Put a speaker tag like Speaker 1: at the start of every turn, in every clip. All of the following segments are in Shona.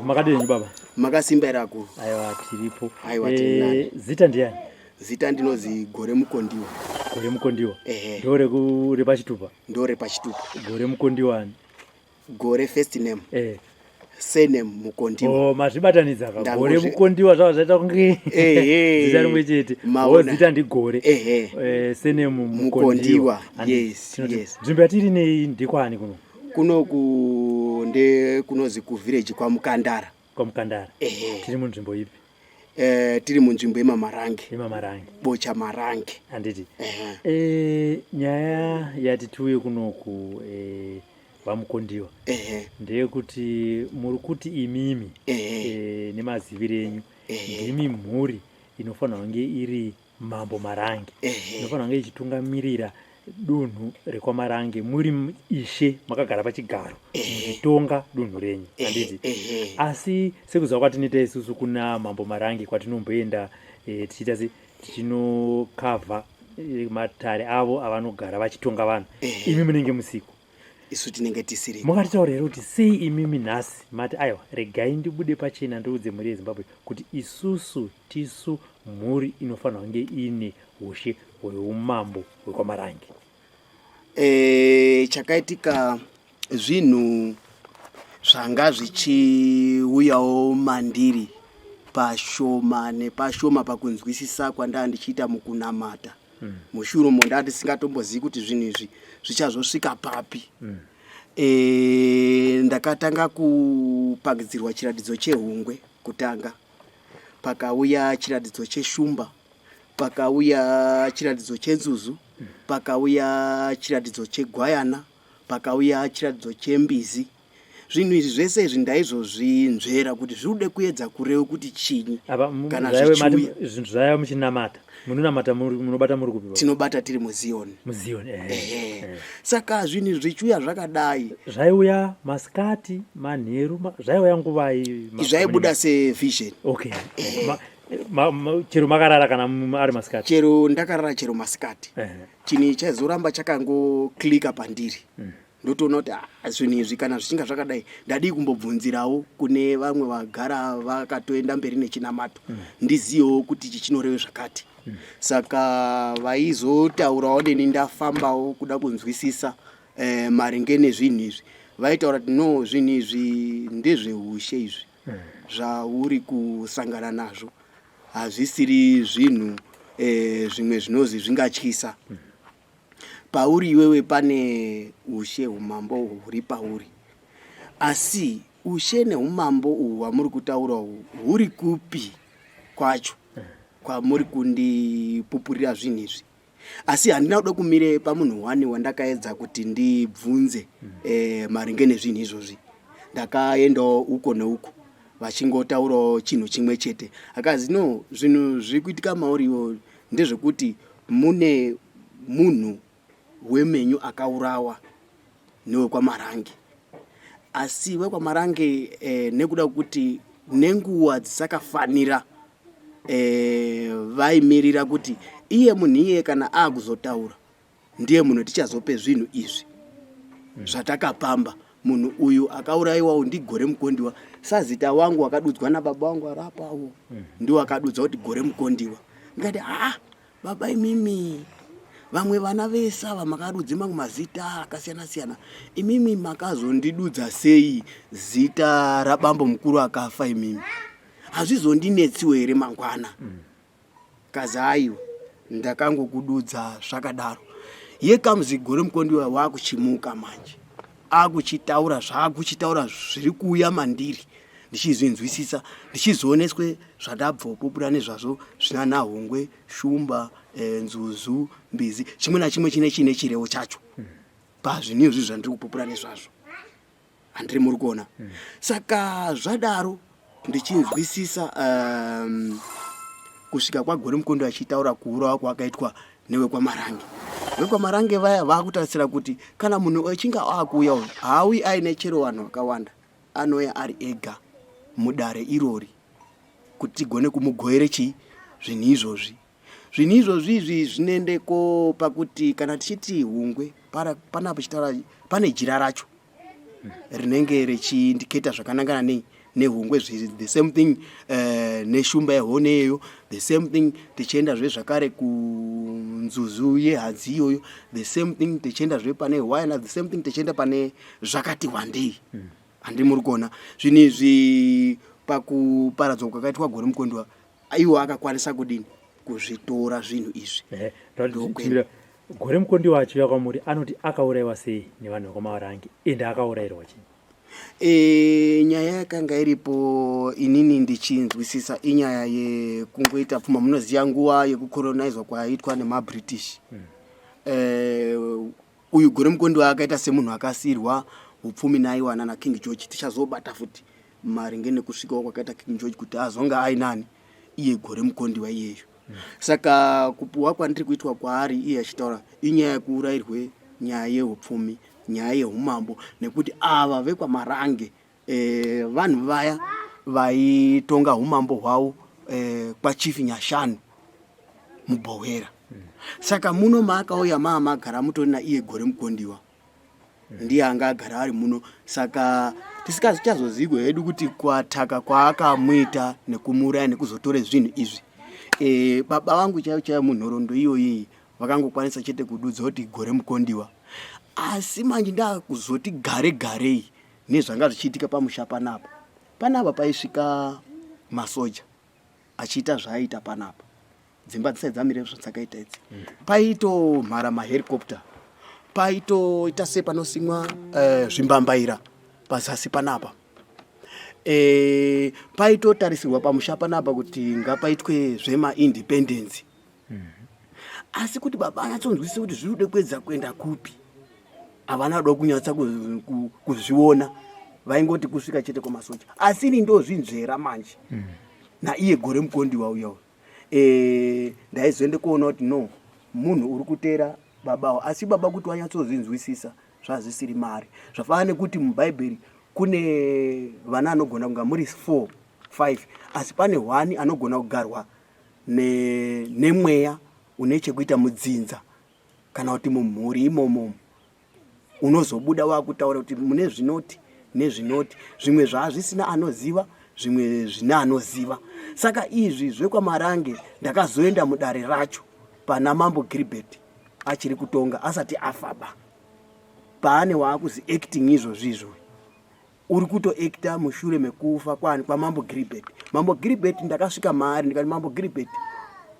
Speaker 1: Makadini baba?
Speaker 2: Makasimba here akuru?
Speaker 1: Aiwa, tiripo.
Speaker 2: Aiwa, tiri nani.
Speaker 1: Zita ndiani?
Speaker 2: Zita ndinozi Gore Mukondiwa.
Speaker 1: Gore Mukondiwa.
Speaker 2: Ehe.
Speaker 1: Ndo repachitupa.
Speaker 2: Ndo repachitupa.
Speaker 1: Gore Mukondiwa ani?
Speaker 2: Gore first name.
Speaker 1: Eh.
Speaker 2: Surname Mukondiwa.
Speaker 1: Oh, mazvibatanidza ka. Gore Mukondiwa zvava zvaita kunge
Speaker 2: Ehe.
Speaker 1: zita rimwe chete.
Speaker 2: Maona.
Speaker 1: Oh, zita ndiGore.
Speaker 2: Ehe.
Speaker 1: Eh, surname
Speaker 2: Mukondiwa.
Speaker 1: Mukondiwa.
Speaker 2: Yes, yes.
Speaker 1: Nzvimbo yatiri nei ndikwani kuno?
Speaker 2: Kunoku nde kunozi kuvillage kwaMukandara.
Speaker 1: KwaMukandara.
Speaker 2: Ehe.
Speaker 1: Tiri munzvimbo ipi?
Speaker 2: Tiri munzvimbo yemaMarange.
Speaker 1: YemaMarange.
Speaker 2: Bocha Marange.
Speaker 1: Handiti.
Speaker 2: Ehe.
Speaker 1: Nyaya yati tiuye kunoku vaMukondiwa.
Speaker 2: Ehe.
Speaker 1: Ndeyekuti muri kuti imimi
Speaker 2: Ehe.
Speaker 1: Nemaziviro enyu
Speaker 2: Ehe.
Speaker 1: ndimi mhuri inofanira kunge iri Mambo Marange.
Speaker 2: Ehe.
Speaker 1: Inofanira kunge ichitungamirira dunhu rekwaMarange muri ishe makagara pachigaro muchitonga dunhu renyu, handiti?
Speaker 2: Ehe.
Speaker 1: Asi sekuziva kwatinoita isusu kuna Mambo Marange kwatinomboenda tichiita se tichinokavha matare avo avanogara vachitonga vanhu, imi munenge musiko.
Speaker 2: Isu tinenge tisiri.
Speaker 1: Mungatitaura here kuti sei imimi nhasi mati aiwa, regai ndibude pachena ndiudze mhuri yeZimbabwe kuti isusu tisu mhuri inofanira kunge iine ushe hweumambo hwekwaMarange?
Speaker 2: Chakaitika zvinhu zvanga zvichiuyawo mandiri pashoma nepashoma pakunzwisisa kwandaa ndichiita mukunamata. Mushure umo ndaa ndisingatombozivi kuti zvinhu izvi zvichazosvika papi. Ndakatanga kupakidzirwa chiratidzo chehungwe kutanga, pakauya chiratidzo cheshumba, pakauya chiratidzo chenzuzu, pakauya chiratidzo chegwayana, pakauya chiratidzo chembizi. Zvinhu izvi zvese izvi ndaizozvinzvera kuti zviri kude kuedza kureva kuti chinyi.
Speaker 1: Apa
Speaker 2: Kana
Speaker 1: zvaive mati
Speaker 2: zvichiuya.
Speaker 1: Zvinhu zvaiva muchinamata, munonamata munobata muri kupi baba?
Speaker 2: Tinobata tiri muZion.
Speaker 1: MuZion, ehe.
Speaker 2: Ehe. Saka zvinhu izvi zvichiuya zvakadai,
Speaker 1: Zvaiuya masikati, manheru, zvaiuya nguvai?
Speaker 2: Zvaibuda sevision.
Speaker 1: Okay. Chero makarara kana ari masikati?
Speaker 2: Chero ndakarara, chero masikati, chinhu chaizoramba chakangoklika pandiri. Ndotoona kuti ah, zvinhu izvi kana zvichinga zvakadai, ndadii kumbobvunzirawo kune vamwe vagara vakatoenda mberi nechinamato, ndiziyewo kuti ichi chinoreve zvakati. Saka vaizotaurawo neni, ndafambawo kuda kunzwisisa maringe nezvinhu izvi, vaitaura kuti no, zvinhu izvi ndezveushe izvi zvauri kusangana nazvo, hazvisiri zvinhu zvimwe zvinozi zvingatyisa pauri iwewe. Pane ushe, umambo huri pauri, asi ushe neumambo uhu hwamuri kutaura uhu huri kupi kwacho kwamuri kundipupurira zvinhu izvi? Asi handina kuda kumire pamunhu wani wandakaedza kuti ndibvunze maringe nezvinhu izvozvi. Ndakaendawo uko neuko, vachingotaurawo chinhu chimwe chete. Akazi no, zvinhu zviri kuitika mauri iwo ndezvekuti mune munhu wemenyu akaurawa newekwaMarange. Asi wekwaMarange nekuda kwekuti nenguva dzisakafanira vaimirira kuti iye munhu iye kana akuzotaura ndiye munhu tichazope zvinhu izvi zvatakapamba. Munhu uyu akaurayiwawo ndiGore Mukondiwa, sazita wangu wakadudzwa nababa wangu ari apawo, ndiwo akadudza kuti Gore Mukondiwa. Ndikati, haa baba, imimi vamwe vana vese ava makadudze mamwe mazita akasiyana siyana, imimi makazondidudza sei zita rabambo mukuru akafa? Imimi hazvizondinetsiwo here mangwana? Kazi aiwa, ndakangokududza zvakadaro. Here comes Gore Mukondiwa wakuchimuka manje, akuchitaura zvaakuchitaura zviri kuuya mandiri, ndichizvinzwisisa, ndichizooneswe zvandabvopupura nezvazvo zvinana hungwe, shumba, nzuzu, mbizi, chimwe nachimwe chine chiine chirevo chacho pazvinhu izvi zvandiri kupupura nezvazvo, handiri muri kuona? Saka zvadaro ndichinzwisisa kusvika kwaGore Mukondo achitaura kuurawa kwakaitwa newekwaMarange. VekwaMarange vaya vakutarisira kuti kana munhu achinge akuuya uyu, haauyi aine chero vanhu vakawanda, anouya ari ega mudare irori kuti tigone kumugoere chii zvinhu izvozvi. Zvinhu izvozvi izvi zvinoendeko pakuti kana tichiti hungwe panapa chitaura pane jira racho rinenge richiindiketa zvakanangana nei. nehungwe zviri the same thing neshumba yehone iyoyo, the same thing tichiendazve zvakare kunzuzu yehadzi iyoyo, the same thing tichiendazve pane hwayana, the same thing tichienda pane zvakati wandei. Handi muri kuona zvinhu izvi pakuparadzwa kwakaitwa Gore Mukondiwa, iwo akakwanisa kudini kuzvitora zvinhu izvi.
Speaker 1: Ndokuenda. Gore Mukondiwa achiuya kwamuri anoti akaurayiwa sei nevanhu vekwaMarange, ende akaurayirwa chii?
Speaker 2: Nyaya yakanga iripo inini ndichinzwisisa inyaya yekungoita pfuma. Munoziva nguva yekucolonizwa kwaitwa nemaBritish. Uyu Gore Mukondiwa akaita semunhu akasirwa upfumi naiwana naKing George. Tichazobata futi maringe nekusvikawo kwakaita King George kuti azonga ainani iye Gore Mukondiwa iyeyo. Saka kupuwa kwandiri kuitwa kwaari iye achitaura inyaya yekuurayirwe nyaya yeupfumi, nyaya yeumambo, nekuti ava vekwaMarange vanhu vaya vaitonga umambo hwavo kwaChief Nyashanu muBhowera. Saka muno maakauya maamagara mutori naiye Gore Mukondiwa, ndiye anga agara ari muno. Saka tisikazichazozivi hedu kuti kwataka kwaakamuita nekumuuraya nekuzotore zvinhu izvi. Baba vangu chaivo chaivo munhoroondo iyoyi vakangokwanisa chete kududza kuti Gore Mukondiwa, asi manje ndakuzoti gare garei nezvanga zvichiitika pamusha panapa. Panapa paisvika masoja achiita zvaaita panapa, dzimba dzisati dzamire zvadzakaita idzi. Paitomhara mahelicopter, paitoita sepanosimwa zvimbambaira pazasi panapa. Paitotarisirwa pamusha panapa kuti ngapaitwe zvemaindependence. Asi kuti baba anyatsonzwisisa kuti zviri kuda kuedza kuenda kupi, havana kuda kunyatsa kuzviona, vaingoti kusvika chete kwamasoja. Asi ini ndozvinzvera manje naiye Gore Mukondiwa uya uyu. Ndaizoende kuona kuti no, munhu uri kuteera babawo, asi baba kuti wanyatsozvinzwisisa zvazvisiri mari. Zvafanana nekuti muBhaibheri kune vana anogona kunga muri 4 5, asi pane 1 anogona kugarwa nemweya une chekuita mudzinza kana kuti mumhuri imomo, unozobuda wakutaura kuti mune zvinoti nezvinoti, zvimwe zvaazvisina anoziva, zvimwe zvine anoziva. Saka izvi zvekwaMarange ndakazoenda mudare racho pana Mambo Gilbert achiri kutonga asati afaba, paane waakuzi acting izvozvi izvo uri kutoacta mushure mekufa kwani kwaMambo Gilbert. Mambo Gilbert ndakasvika maari ndikati, Mambo Gilbert,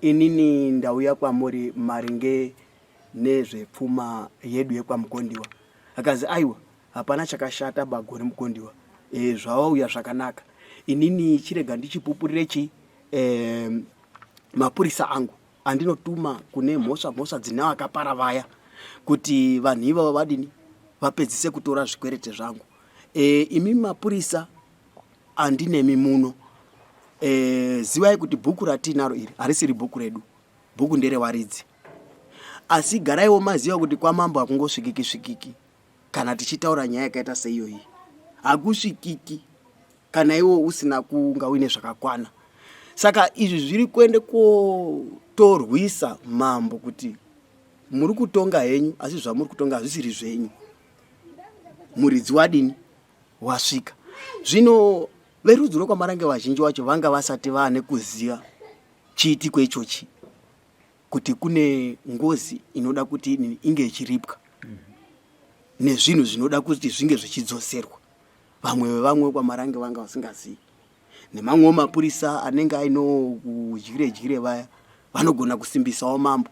Speaker 2: inini ndauya kwamuri maringe nezvepfuma yedu yekwaMukondiwa. Akazi, aiwa, hapana chakashata baGore Mukondiwa, zvawauya zvakanaka. Inini chirega ndichipupurire chi mapurisa angu andinotuma kune mhosva dzine vakapara vaya, kuti vanhu ivavo vadini vapedzise kutora zvikwerete zvangu. Imi mapurisa andinemi muno, zivai kuti bhuku ratinaro iri harisiri bhuku redu, bhuku nderewaridzi. Asi garaiwo maziva kuti kwamambo hakungosvikiki svikiki. Kana tichitaura nyaya yakaita seiyoyi hakusvikiki kana iwo usina kunga uine zvakakwana. Saka izvi zviri kuende kotorwisa mambo kuti muri kutonga henyu, asi zvamuri kutonga hazvisiri zvenyu, muridzi wadini wasvika. Zvino verudzi rwekwaMarange vazhinji vacho vanga vasati vaane kuziva chiitiko ichochi, kuti kune ngozi inoda kuti inge ichiripwa nezvinhu zvinoda kuti zvinge zvichidzoserwa. Vamwe vevamwe vekwaMarange vanga vasingazivi, nemamwewo mapurisa anenge aino kudyire dyire vaya vanogona kusimbisawo mambo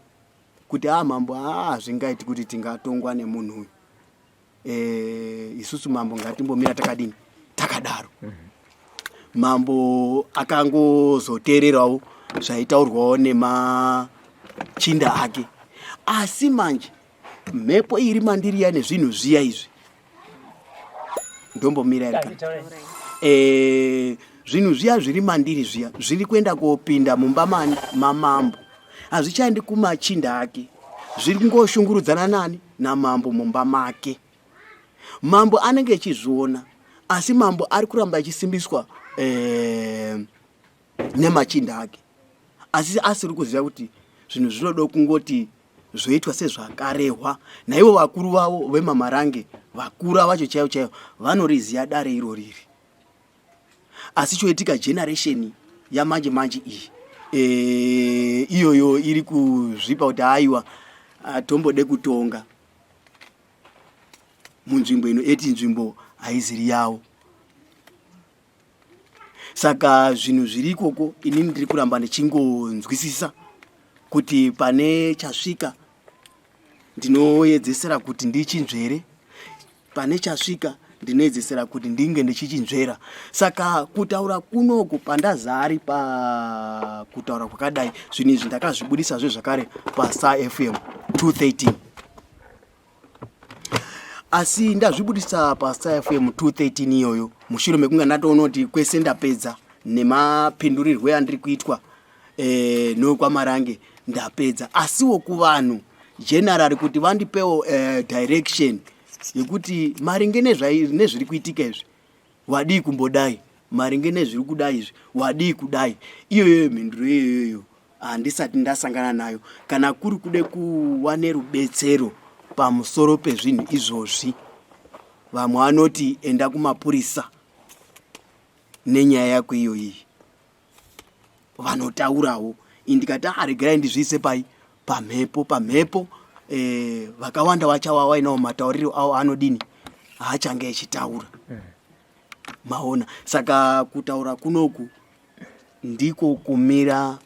Speaker 2: kuti a mambo, hazvingaiti kuti tingatongwa nemunhu uyu. Isusu mambo ngatimbomira takadini takadaro. Mambo akangozoteererawo zvaitaurwawo nemachinda ake, asi manje mhepo iri mandiri ya nezvinhu zviya izvi ndombomira ere kana zvinhu zviya zviri mandiri zviya zviri kuenda kopinda mumba mamambo, hazvichaendi kumachinda ake, zviri kungoshungurudzana nani namambo mumba make. Mambo anenge echizviona, asi mambo ari kuramba achisimbiswa nemachinda ake, asi asiri kuziva kuti zvinhu zvinoda kungoti zvoitwa sezvakarehwa naivo vakuru vavo vemamarange. Vakura vacho chaivo chaivo vanoriziva dare iro riri. Asi choitika generation yamanje manje iyi iyoyo iri kuzvipa kuti haiwa, tombode kutonga munzvimbo ino, eti nzvimbo haiziri yavo. Saka zvinhu zviri ikoko, inini ndiri kuramba ndichingonzwisisa kuti pane chasvika ndinoedzesera kuti ndichinzvere, pane chasvika ndinoedzesera kuti ndinge ndichichinzvera. Saka kutaura kunoku pandazari pakutaura kwakadai, zvinhu izvi ndakazvibudisazve zvakare paStar FM 213. Asi ndazvibudisa paStar FM 213 iyoyo mushure mekunge ndatoona kuti kwese ndapedza nemapindurirwe andiri kuitwa nokwamarange ndapedza. Asiwo kuvanhu generally kuti vandipewo direction yekuti maringe nezviri kuitika izvi wadii kumbodai, maringe nezviri kudai izvi wadii kudai. Iyoyo mhinduro iyoyoyo handisati ndasangana nayo. Kana kuri kude kuwa nerubetsero pamusoro pezvinhu izvozvi, vamwe vanoti enda kumapurisa nenyaya yako iyoyi, vanotaurawo. Indikati regerai ndizviise pai pamhepo pamhepo. Vakawanda vachawa vainawo matauriro avo anodini haachange echitaura. Maona, saka kutaura kunoku ndiko kumira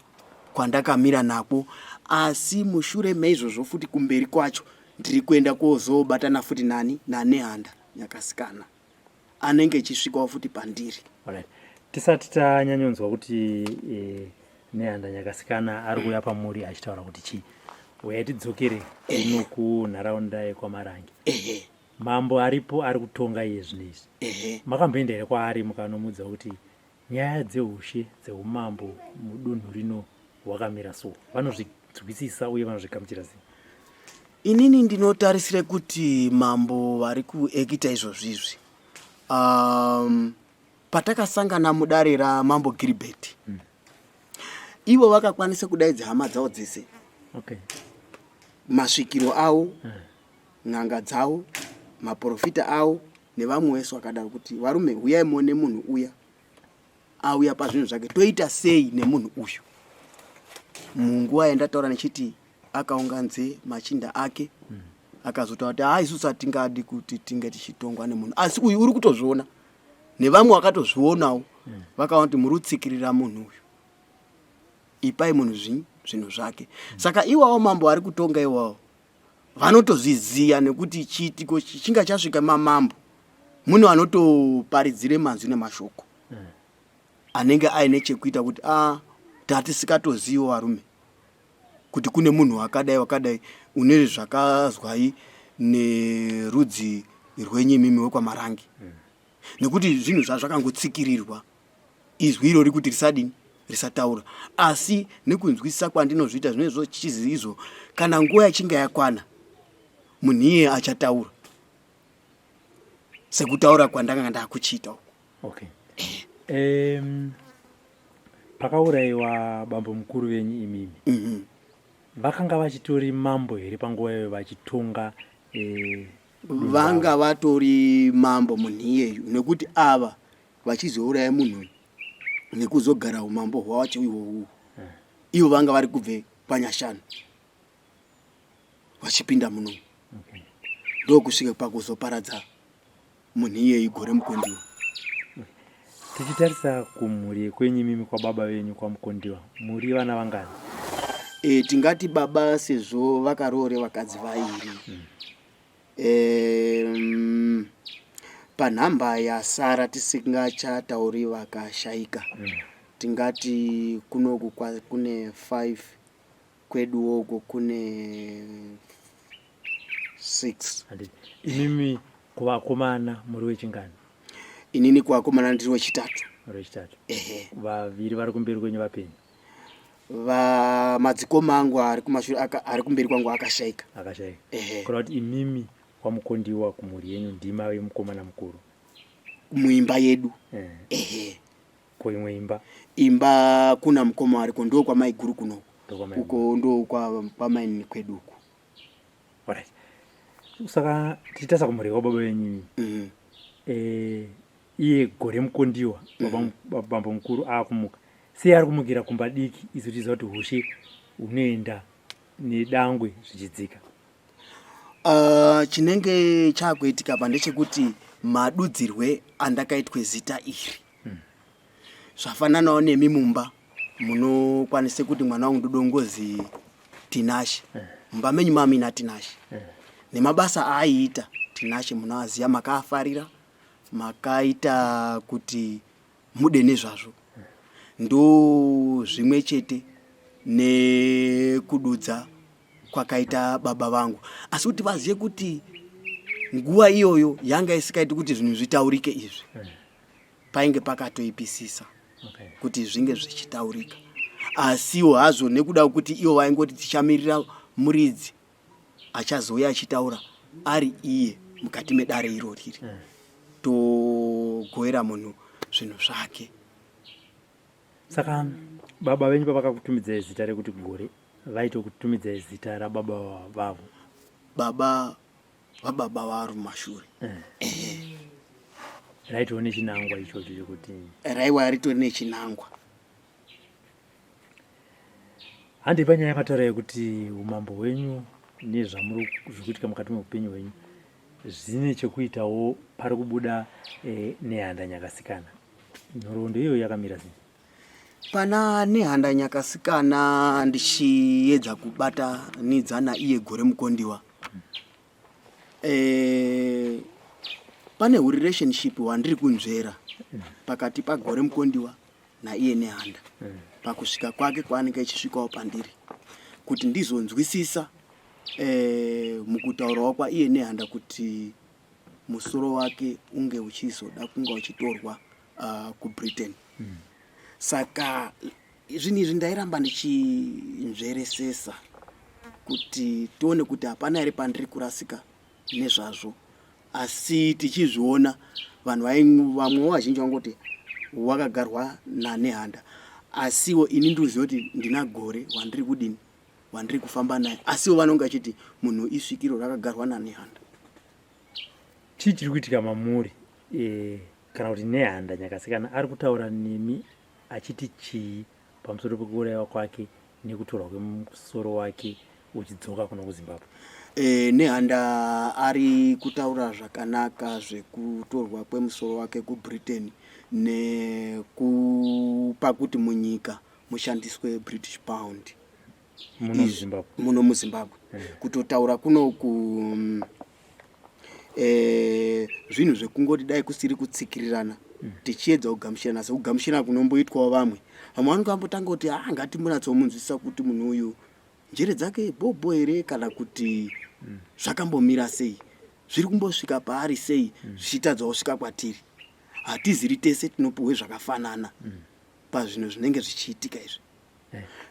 Speaker 2: kwandakamira nako. Asi mushure meizvozvo futi kumberi kwacho ndiri kuenda kozobatana futi nani naNehanda Nyakasikana anenge echisvikawo futi pandiri.
Speaker 1: Alright. Tisati tanyanyonzwa kuti Nehanda Nyakasikana ari kuuya pamuri achitaura kuti chii, uyai tidzokere kuno kunharaunda yekwaMarange. Mambo aripo ari kutonga iye zvino izvi. Makamboenda here kwaari mukanomuudza kuti nyaya dzeushe dzeumambo mudunhu rino hwakamira so? Vanozvinzwisisa uye vanozvigamuchira sei?
Speaker 2: Inini ndinotarisire kuti mambo vari kuekita izvozvizvi. Patakasangana mudare ramambo Gilbert, ivo vakakwanisa kudaidza hama dzavo dzese, masvikiro avo, n'anga dzavo, maprofita avo nevamwe vese vakadaro, kuti varume, huyai muone munhu uya auya pazvinhu zvake, toita sei nemunhu uyu. Munguva yandataura nechiti akaunganze machinda ake, akazotaura kuti haa, isusu hatingadi kuti tinge tichitongwa nemunhu, asi uyu uri kutozviona nevamwe vakatozvionawo, vakaona kuti muri kutsikirira munhu uyu, ipai munhu zvinhu zvake. Saka iwawo mambo ari kutonga iwawo vanotozviziya nekuti chiitiko chinga chasvika mamambo mune vanotoparidzire manzwi nemashoko anenge aine chekuita kuti a tatisikatozivo varume kuti kune munhu wakadai wakadai une zvakazwai nerudzi rwenyu imimi wekwaMarange, nekuti zvinhu zvazvakangotsikirirwa izwi irori kuti risadini risataura. Asi nekunzwisisa kwandinozviita zvinezvo chizi izvo, kana nguva yachinge yakwana munhu iye achataura sekutaura kwandanga ndakuchiita uku.
Speaker 1: Okay. Pakaurayiwa bambo mukuru venyu imimi, vakanga vachitori mambo here panguva iyoyo vachitonga?
Speaker 2: Vanga vatori mambo munhu iyeyu, nekuti ava vachizouraya munhu uyu nekuzogara umambo hwacho ihwohwu, ivo vanga vari kubve kwaNyashanu vachipinda muno, ndokusvika pakuzoparadza munhu iyeyu gore Mukondiwa.
Speaker 1: Tichitarisa kumhuri yekwenyu imimi, kwababa venyu kwaMukondiwa, muri vana vangani?
Speaker 2: Tingati baba sezvo vakaroore vakadzi vairi, panhamba yasara tisingachatauri vakashaika, tingati kunoku kune 5, kweduwo uko kune 6.
Speaker 1: Handiti. Imimi kuvakomana muri wechingani?
Speaker 2: Inini kuvakomana ndiri wechitatu.
Speaker 1: Muri wechitatu. Ehe. Vaviri vari kumberi kwenyu vapenyu?
Speaker 2: Madzikoma angu ari kumashure ari kumberi kwangu akashaika.
Speaker 1: Akashaika. Ehe. Kureva kuti imimi kwaMukondiwa kumhuri yenyu ndima vemukomana mukuru
Speaker 2: muimba yedu. Ehe.
Speaker 1: Ko imwe imba?
Speaker 2: Imba kuna mukoma ariko, ndo kwamaiguru kunoku. Uko ndo kwamainini kwedu uku.
Speaker 1: Alright. Saka tichitarisa kumhuri kwababa venyu, Iye Gore Mukondiwa, baba bambo mukuru akumuka. Sei ari kumukira kumba diki isu tichiziva kuti hushe hunoenda nedangwe zvichidzika?
Speaker 2: Chinenge chakuitika apa ndechekuti madudzirwe andakaitwe zita iri zvafananawo nemi mumba munokwanise kuti mwana wangu ndodongozi Tinashe. Mumba menyu mamina Tinashe nemabasa aaiita Tinashe munoaziva, makaafarira, makaita kuti mude nezvazvo. Ndo zvimwe chete nekududza kwakaita baba vangu, asi kuti vazive kuti nguva iyoyo yanga isikaiti kuti zvinhu zvitaurike izvi, painge pakatoipisisa kuti zvinge zvichitaurika. Asiwo hazvo nekuda kwekuti ivo vaingoti tichamirira muridzi achazouya achitaura ari iye mukati medare irori iri, togoera munhu zvinhu zvake.
Speaker 1: Saka baba venyu pavakakutumidzai zita rekuti Gore, vaitokutumidzai zita rababa vavo?
Speaker 2: Baba vababa vari mumashure.
Speaker 1: Raitova nechinangwa ichocho chekuti
Speaker 2: raiwa ritori nechinangwa.
Speaker 1: Handei panyaya yakataura yekuti umambo hwenyu nezvamuri zviri kuitika mukati meupenyu hwenyu zvine chekuitawo pari kubuda Nehanda Nyakasikana. Nhoroondo iyoyo yakamira sei?
Speaker 2: Pana Nehanda Nyakasikana ndichiedza kubatanidza naiye Gore Mukondiwa, pane hurelationship hwandiri kunzvera pakati paGore Mukondiwa naiye Nehanda pakusvika kwake kwaanenge achisvikawo pandiri, kuti ndizonzwisisa mukutaurawo kwaiye Nehanda kuti musoro wake unge uchizoda kunga uchitorwa kuBritain. Saka zvinhu izvi ndairamba ndichinzveresesa kuti tione kuti hapana here pandiri kurasika nezvazvo. Asi tichizviona vanhu vamwewo vazhinji vangoti wakagarwa naNehanda, asiwo ini ndinoziva kuti ndina Gore wandiri kudini, wandiri kufamba naye, asiwo vanonge vachiti munhu isvikiro rakagarwa naNehanda.
Speaker 1: Chii chiri kuitika mamuri kana kuti Nehanda Nyakasikana ari kutaura nemi achiti chii pamusoro pekuurayiwa kwake nekutorwa kwemusoro wake uchidzoka kuno kuZimbabwe?
Speaker 2: Nehanda ari kutaura zvakanaka zvekutorwa kwemusoro wake kuBritain nekupa kuti munyika mushandiswe British pound.
Speaker 1: Muno muZimbabwe.
Speaker 2: Muno muZimbabwe. Kutotaura kunoku zvinhu zvekungoti dai kusiri kutsikirirana, tichiedza kugamuchirana sekugamuchirana kunomboitwawo vamwe. Vamwe vanenge vambotanga kuti ah, ngatimbonatsomunzwisisa kuti munhu uyu njere dzake bhobho here, kana kuti zvakambomira sei, zviri kumbosvika paari sei, zvichitadzawo kusvika kwatiri. Hatiziri tese tinopuhwe zvakafanana pazvinhu zvinenge zvichiitika izvi.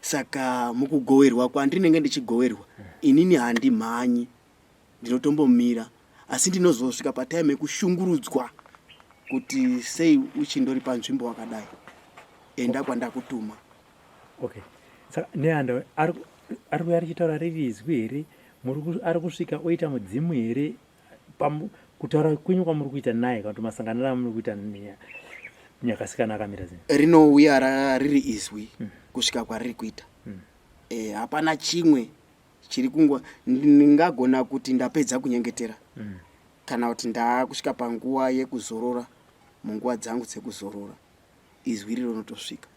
Speaker 2: Saka mukugowerwa kwandinenge ndichigowerwa, inini handimhanyi, ndinotombomira, asi ndinozosvika patime yekushungurudzwa kuti sei uchindori panzvimbo wakadai, enda kwandakutuma.
Speaker 1: Okay, saka Nehanda ari kuuya richitaura riri izwi here? Ari kusvika oita mudzimu here? Kutaura kwenyu kwamuri kuita naye kana kuti masanganiro amuri kuita Nyakasikana akamira sei?
Speaker 2: Rinouya riri izwi kusvika kwariri kuita. Hapana chimwe chiri kungo ndingagona kuti ndapedza kunyengetera kana kuti ndaakusvika panguva yekuzorora, munguva dzangu dzekuzorora izwi rinotosvika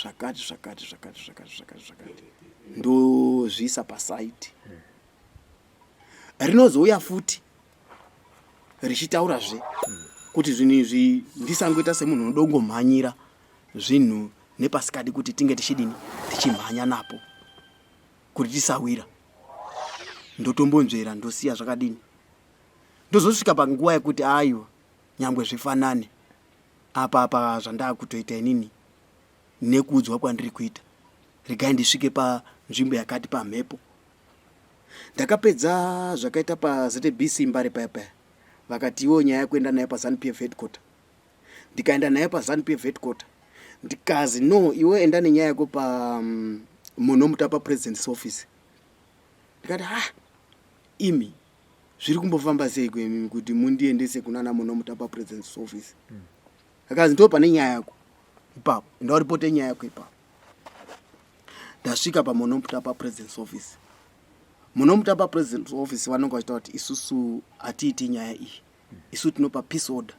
Speaker 2: zvakati zvakati zvakati zvakati zvakati zvakati, ndozviisa pasaiti. Rinozouya futi richitaurazve kuti zvinhu izvi ndisangoita semunhu unodongomhanyira zvinhu nepasikadi kuti tinge tichidini, tichimhanya napo kuti tisawira. Ndotombonzvera, ndosiya zvakadini, ndozosvika panguva yekuti aiwa, nyangwe zvifanane apa apa zvandakutoita inini nekuudzwa kwandiri kuita, regai ndisvike panzvimbo yakati pamhepo. Ndakapedza zvakaita paZBC Mbare paya paya, vakati iwo nyaya yekuenda nayo paZanu PF headquarter. Ndikaenda nayo paZanu PF headquarter, ndikazi no, iwe enda nenyaya yako pa Munomutapa president's office. Ndikati ha, imi. Zviri kumbofamba sei kwemimi kuti mundiendese kunana Munomutapa President's office? Akanzi ndo pane nyaya yako ipapo, enda uripote nyaya yako ipapo. Ndasvika paMunomutapa President's office. Munomutapa President's office vanonga vachitaura kuti isusu hatiiti nyaya iyi, isu tinopa peace order.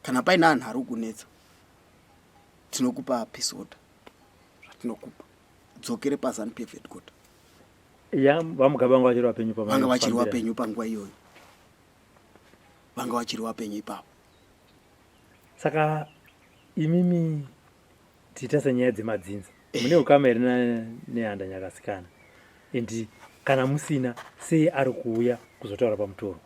Speaker 2: Kana paine anhu ari kukunetsa tinokupa peace order, zvatinokupa dzokere paZanu PF headquarter.
Speaker 1: Ya, VaMugabe vanga vachiri vapenyu
Speaker 2: pa vanga vachiri vapenyu panguva iyoyo, vanga vachiri vapenyu ipapo.
Speaker 1: Saka imimi tiita senyaya dzemadzinza, mune ukama here neHanda Nyakasikana? And kana musina, sei ari kuuya kuzotaura pamutoro?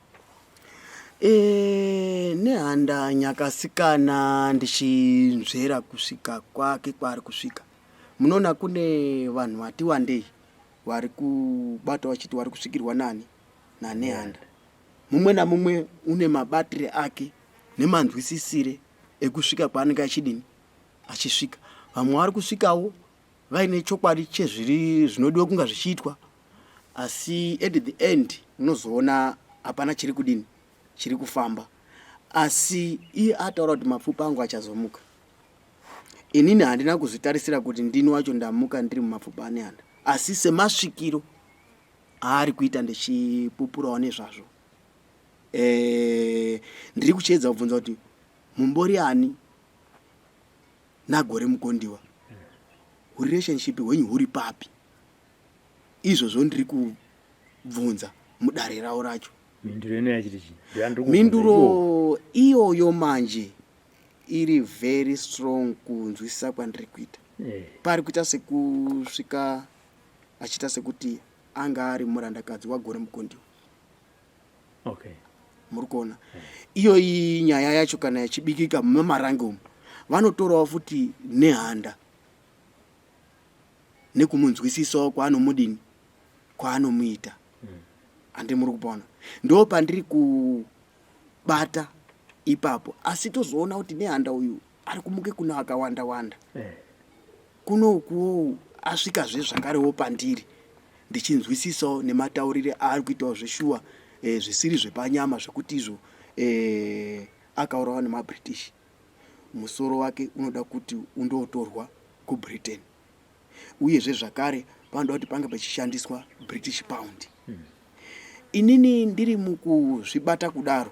Speaker 2: Nehanda Nyakasikana ndichinzvera kusvika kwake kwaari kusvika, munoona kune vanhu vati wandei vari kubata vachiti vari kusvikirwa nani naNehanda. Mumwe namumwe une mabatire ake nemanzwisisire ekusvika kwaanenge achidini achisvika. Vamwe vari kusvikawo vaine chokwadi chezviri zvinodiwa kunga zvichiitwa, asi at the end unozoona hapana chiri kudini chiri kufamba. Asi iye ataura kuti mapfupa angu achazomuka. Inini handina kuzvitarisira kuti ndini wacho ndamuka ndiri mumapfupa aNehanda, asi semasvikiro aari kuita ndichipupurawo nezvazvo. Ndiri kuchiedza kubvunza kuti mumbori ani naGore Mukondiwa, relationship hwenyu huri papi? Izvozvo ndiri kubvunza mudare ravo racho.
Speaker 1: Mhinduro ino yachiti chii? Ndoyandiri kubvunza.
Speaker 2: Mhinduro iyoyo manje iri very strong kunzwisisa kwandiri kuita. Pari kuita sekusvika achiita sekuti anga ari murandakadzi waGore Mukondiwa. Muri kuona iyoyi nyaya yacho kana ichibikika mumarange umu, vanotorawo futi Nehanda nekumunzwisisawo kwaanomudini kwaanomuita. Handi muri kupaona? Ndo pandiri kubata ipapo. Asi tozoona kuti Nehanda uyu ari kumuke kuno akawanda wanda. Kuno ukuwo asvikazve zvakarewo pandiri ndichinzwisisawo nemataurire aari kuitawo zveshuwa, zvisiri zvepanyama, zvekuti izvo akaurawa nemaBritish, musoro wake unoda kuti undotorwa kuBritain, uyezve zvakare panoda kuti pange pachishandiswa British pound. Inini ndiri mukuzvibata kudaro,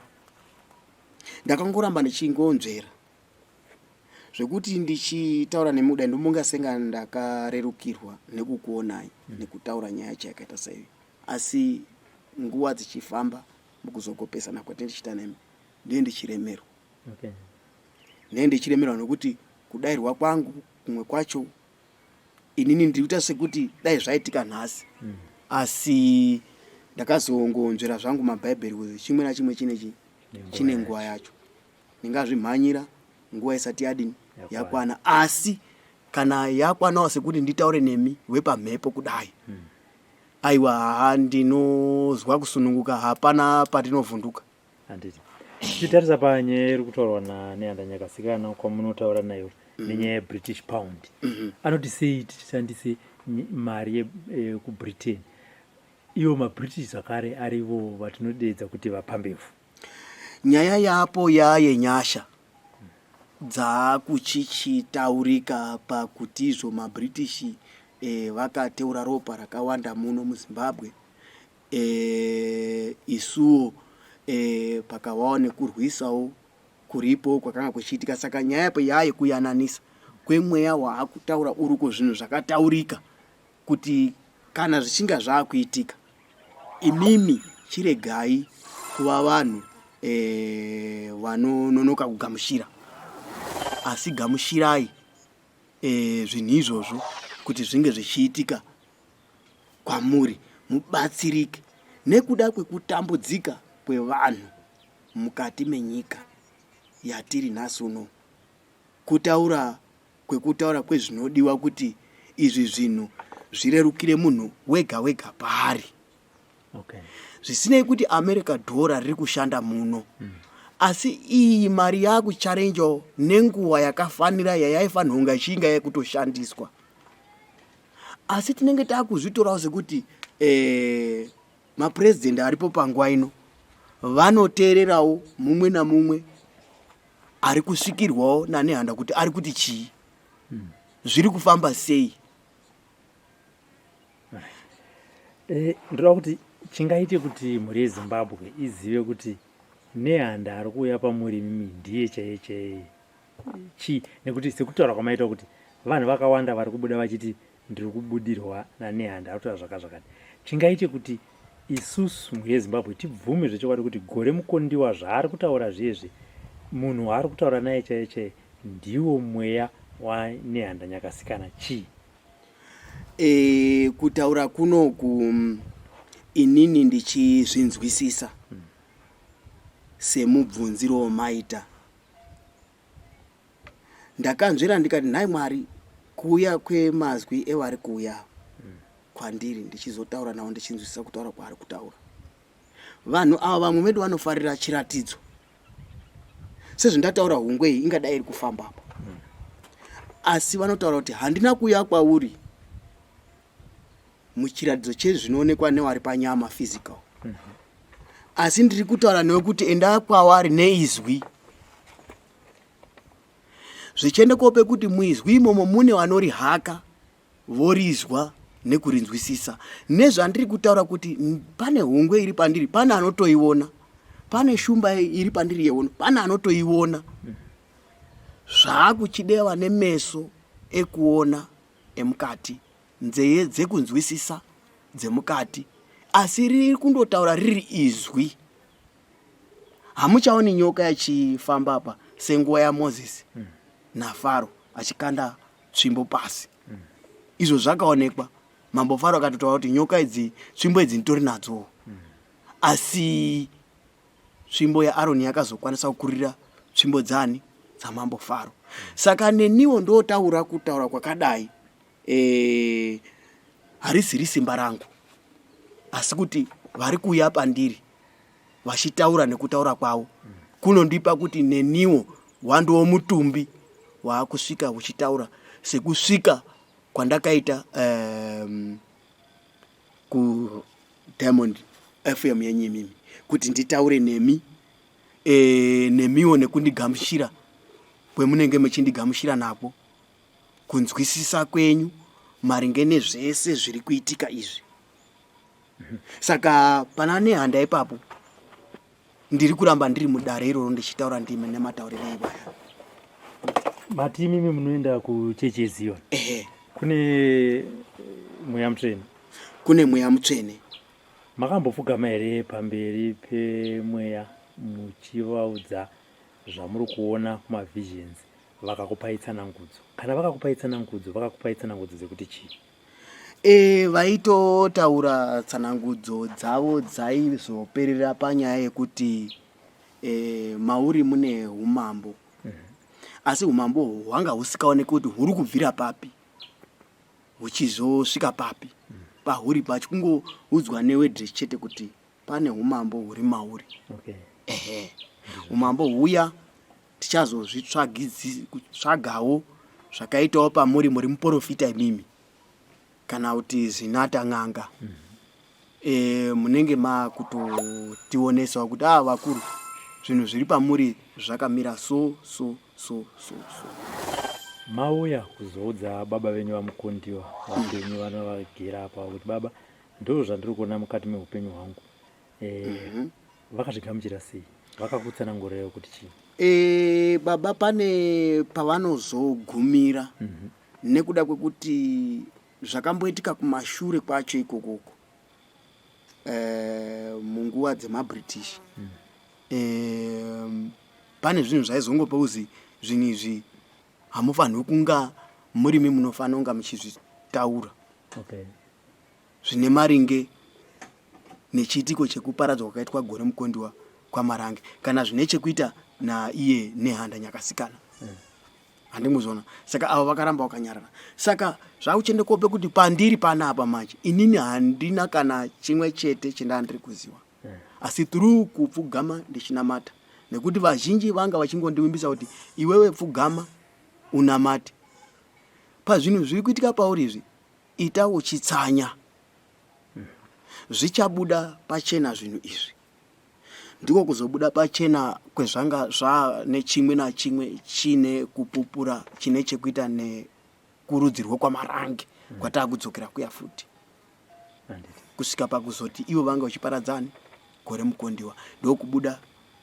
Speaker 2: ndakangoramba ndichingonzvera zvekuti ndichitaura nemi kudai ndombonga senga ndakarerukirwa nekukuonai nekutaura nyaya yacho yakaita saiyo. Asi nguva dzichifamba mukuzogopesana kwatenge tichiita nemi, ndiye ndichiremerwa. Ndiye ndichiremerwa nekuti kudairwa kwangu kumwe kwacho inini ndiri kuita sekuti dai zvaitika nhasi. Asi ndakazongonzvera zvangu mabhaibheri kuti chimwe nachimwe chine chine nguva yacho. Ndingazvimhanyira nguva isati yadini yakwana, asi kana yakwanawo sekuti nditaure nemi wepamhepo kudai, aiwa, haa, ndinozwa kusununguka, hapana patinovhunduka.
Speaker 1: Handiti tichitarisa panyaya iri kutaurwa naNehanda Nyakasikana kwamunotaura nayo nenyaya yeBritish pound, anoti sei tichishandise mari yekuBritain, ivo maBritish zvakare arivo vatinodeedza kuti vapambevu?
Speaker 2: Nyaya yapo yayenyasha dzakuchichitaurika pakuti izvo maBritish vakateura ropa rakawanda muno muZimbabwe. Isuwo pakavawo nekurwisawo kuripo kwakanga kuchiitika. Saka nyaya yapo yayekuyananisa kwemweya waakutaura uriko, zvinhu zvakataurika kuti kana zvichinga zvakuitika, imimi chiregai kuva vanhu vanononoka kugamuchira, asi gamuchirai zvinhu izvozvo kuti zvinge zvichiitika kwamuri, mubatsirike nekuda kwekutambudzika kwevanhu mukati menyika yatiri nhasi uno. Kutaura kwekutaura kwezvinodiwa kuti izvi zvinhu zvirerukire munhu wega wega paari. Zvisinei kuti America dhora riri kushanda muno, asi iyi mari yakucharenjawo nenguva yakafanira yayaifanira kunge ichinga yekutoshandiswa. Asi tinenge takuzvitorawo sekuti mapurezidendi aripo panguva ino. Vanoteererawo mumwe namumwe ari kusvikirwawo naNehanda kuti ari kuti chii, zviri kufamba sei.
Speaker 1: Eh, ndoda kuti chingaite kuti mhuri yeZimbabwe izive kuti Nehanda ari kuuya pamuri imimi ndiye chaiye chaiye chii, nekuti sekutaura kwamaita kuti vanhu vakawanda vari kubuda vachiti ndiri kubudirwa naNehanda ari kutaura zvaka zvakati. Chingaite kuti isusu mhuri yeZimbabwe tibvume zvechokwadi kuti Gore Mukondiwa zvaari kutaura zviyezvi munhu waari kutaura naye chaiye chaiye ndiwo mweya waNehanda Nyakasikana chii?
Speaker 2: E, kutaura kunoku inini ndichizvinzwisisa semubvunziro wamaita ndakanzvera ndikati nhai Mwari kuuya kwemazwi evari kuuya kwandiri ndichizotaura navo ndichinzwisisa kutaura kwaari kutaura vanhu ava vamwe vedu vanofarira chiratidzo sezvandataura hungwe iyi ingadai iri kufamba apa asi vanotaura kuti handina kuuya kwauri muchiratidzo chezvinoonekwa newari panyama physical asi ndiri kutaura newe kuti enda kwavari neizwi zvichienda kope kuti muizwi imomo mune vanorihaka vorizwa nekurinzwisisa nezvandiri kutaura kuti pane hungwe iri pandiri pane anotoiona pane shumba iri pandiri yehono pane anotoiona zvaakuchidewa nemeso ekuona emukati nzeye dzekunzwisisa dzemukati asi riri kundotaura riri izwi hamuchaoni nyoka yachifamba apa senguva yamozisi mm. nafaro achikanda tsvimbo pasi mm. izvo zvakaonekwa mambo faro akatotaura kuti nyoka idzi tsvimbo idzi nditori nadzowo mm. asi tsvimbo yaaroni yakazokwanisa kukurira tsvimbo dzani dzamambo faro saka neniwo ndotaura kutaura kwakadai e, harisiri simba rangu asi kuti vari kuuya pandiri vachitaura nekutaura kwavo kunondipa kuti neniwo wandiwo mutumbi waakusvika uchitaura sekusvika kwandakaita um, kuDiamond FM yenyu imimi kuti nditaure nemi e, nemiwo nekundigamuchira kwemunenge muchindigamuchira nakwo kunzwisisa kwenyu maringe nezvese zviri kuitika izvi saka pana nehanda ipapo ndiri kuramba ndiri mudare iroro ndichitaura ndimi nematauriro iwaya
Speaker 1: mati imimi munoenda kuchechi yezion
Speaker 2: ehe
Speaker 1: kune mweya mutsvene
Speaker 2: kune mweya mutsvene
Speaker 1: makambopfugama here pamberi pemweya muchivaudza zvamuri kuona kumavisions vakakupai tsanangudzo kana vakakupai tsanangudzo vakakupai tsanangudzo dzekuti chii
Speaker 2: E, vaitotaura tsanangudzo dzavo dzaizoperera panyaya yekuti e, mauri mune umambo mm -hmm. asi umambo hwanga husikaoneki kuti huri kubvira papi huchizosvika papi mm -hmm. pahuri pacho kungoudzwa newedress chete kuti pane umambo huri mauri
Speaker 1: okay.
Speaker 2: Ehe, umambo huya tichazozvitsvagawo zvakaitawo pamuri muri muporofita imimi kana kuti zinata n'anga mm -hmm. e, munenge makutotionesawo kuti a ah, vakuru zvinhu zviri pamuri zvakamira so so so so so
Speaker 1: mauya kuzoudza baba venyu vamukondiwa vapenyu vana vagera apa kuti baba ndo zvandiri kuona mukati meupenyu hwangu e, mm -hmm. Vakazvigamuchira sei? Vakakutsanangurirawo kuti chii?
Speaker 2: E, baba pane pavanozogumira mm -hmm. nekuda kwekuti zvakamboitika kumashure kwacho ikokoko e, munguva dzemabritish mm. e, pane zvinhu zvaizongopa kuzi zvinhu izvi hamufanirwi kunga murimi munofanira kunga muchizvitaura
Speaker 1: okay.
Speaker 2: Zvine maringe nechiitiko chekuparadzwa kwakaitwa Gore Mukondiwa kwaMarange kana zvine chekuita naiye Nehanda Nyakasikana handimuzona saka avo vakaramba vakanyarara saka zvakuchendekope kuti pandiri panapa manje inini handina kana chimwe chete chendandiri kuziva asi through kupfugama ndichinamata nekuti vazhinji vanga vachingondivimbisa kuti iwewe pfugama unamate pazvinhu zviri kuitika pauri izvi Ita uchitsanya. Zvichabuda pachena zvinhu izvi. Ndiko kuzobuda pachena kwezvanga zvaane chimwe nachimwe chine kupupura chine chekuita nekurudzi rwekwamarange kwataakudzokera kuya futi. Kusvika pakuzoti ivo vanga vachiparadzani gore mukondiwa ndokubuda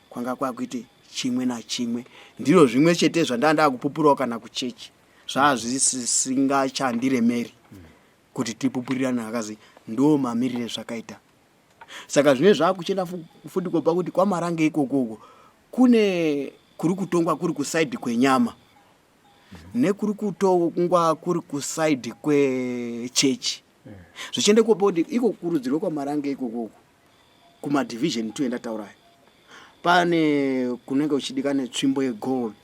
Speaker 2: kwanga kwakuite chimwe nachimwe. Ndiro zvimwe chete zvandanga ndakupupurawo kana kuchechi zvazvisingachandiremeri kuti tipupurirane akazi ndo mamirire zvakaita. Saka zvine zvakuchenda futi kopa kuti kwamarange ikoko uko kune kuri kutongwa kuri kusaidi kwenyama nekuri kutongwa kuri kusaidi kwechechi zvichienda kopa kuti iko kurudzirwe kwamarange ikoko uko kumadivision two endataurayo pane kunenge kuchidikana tsvimbo yegold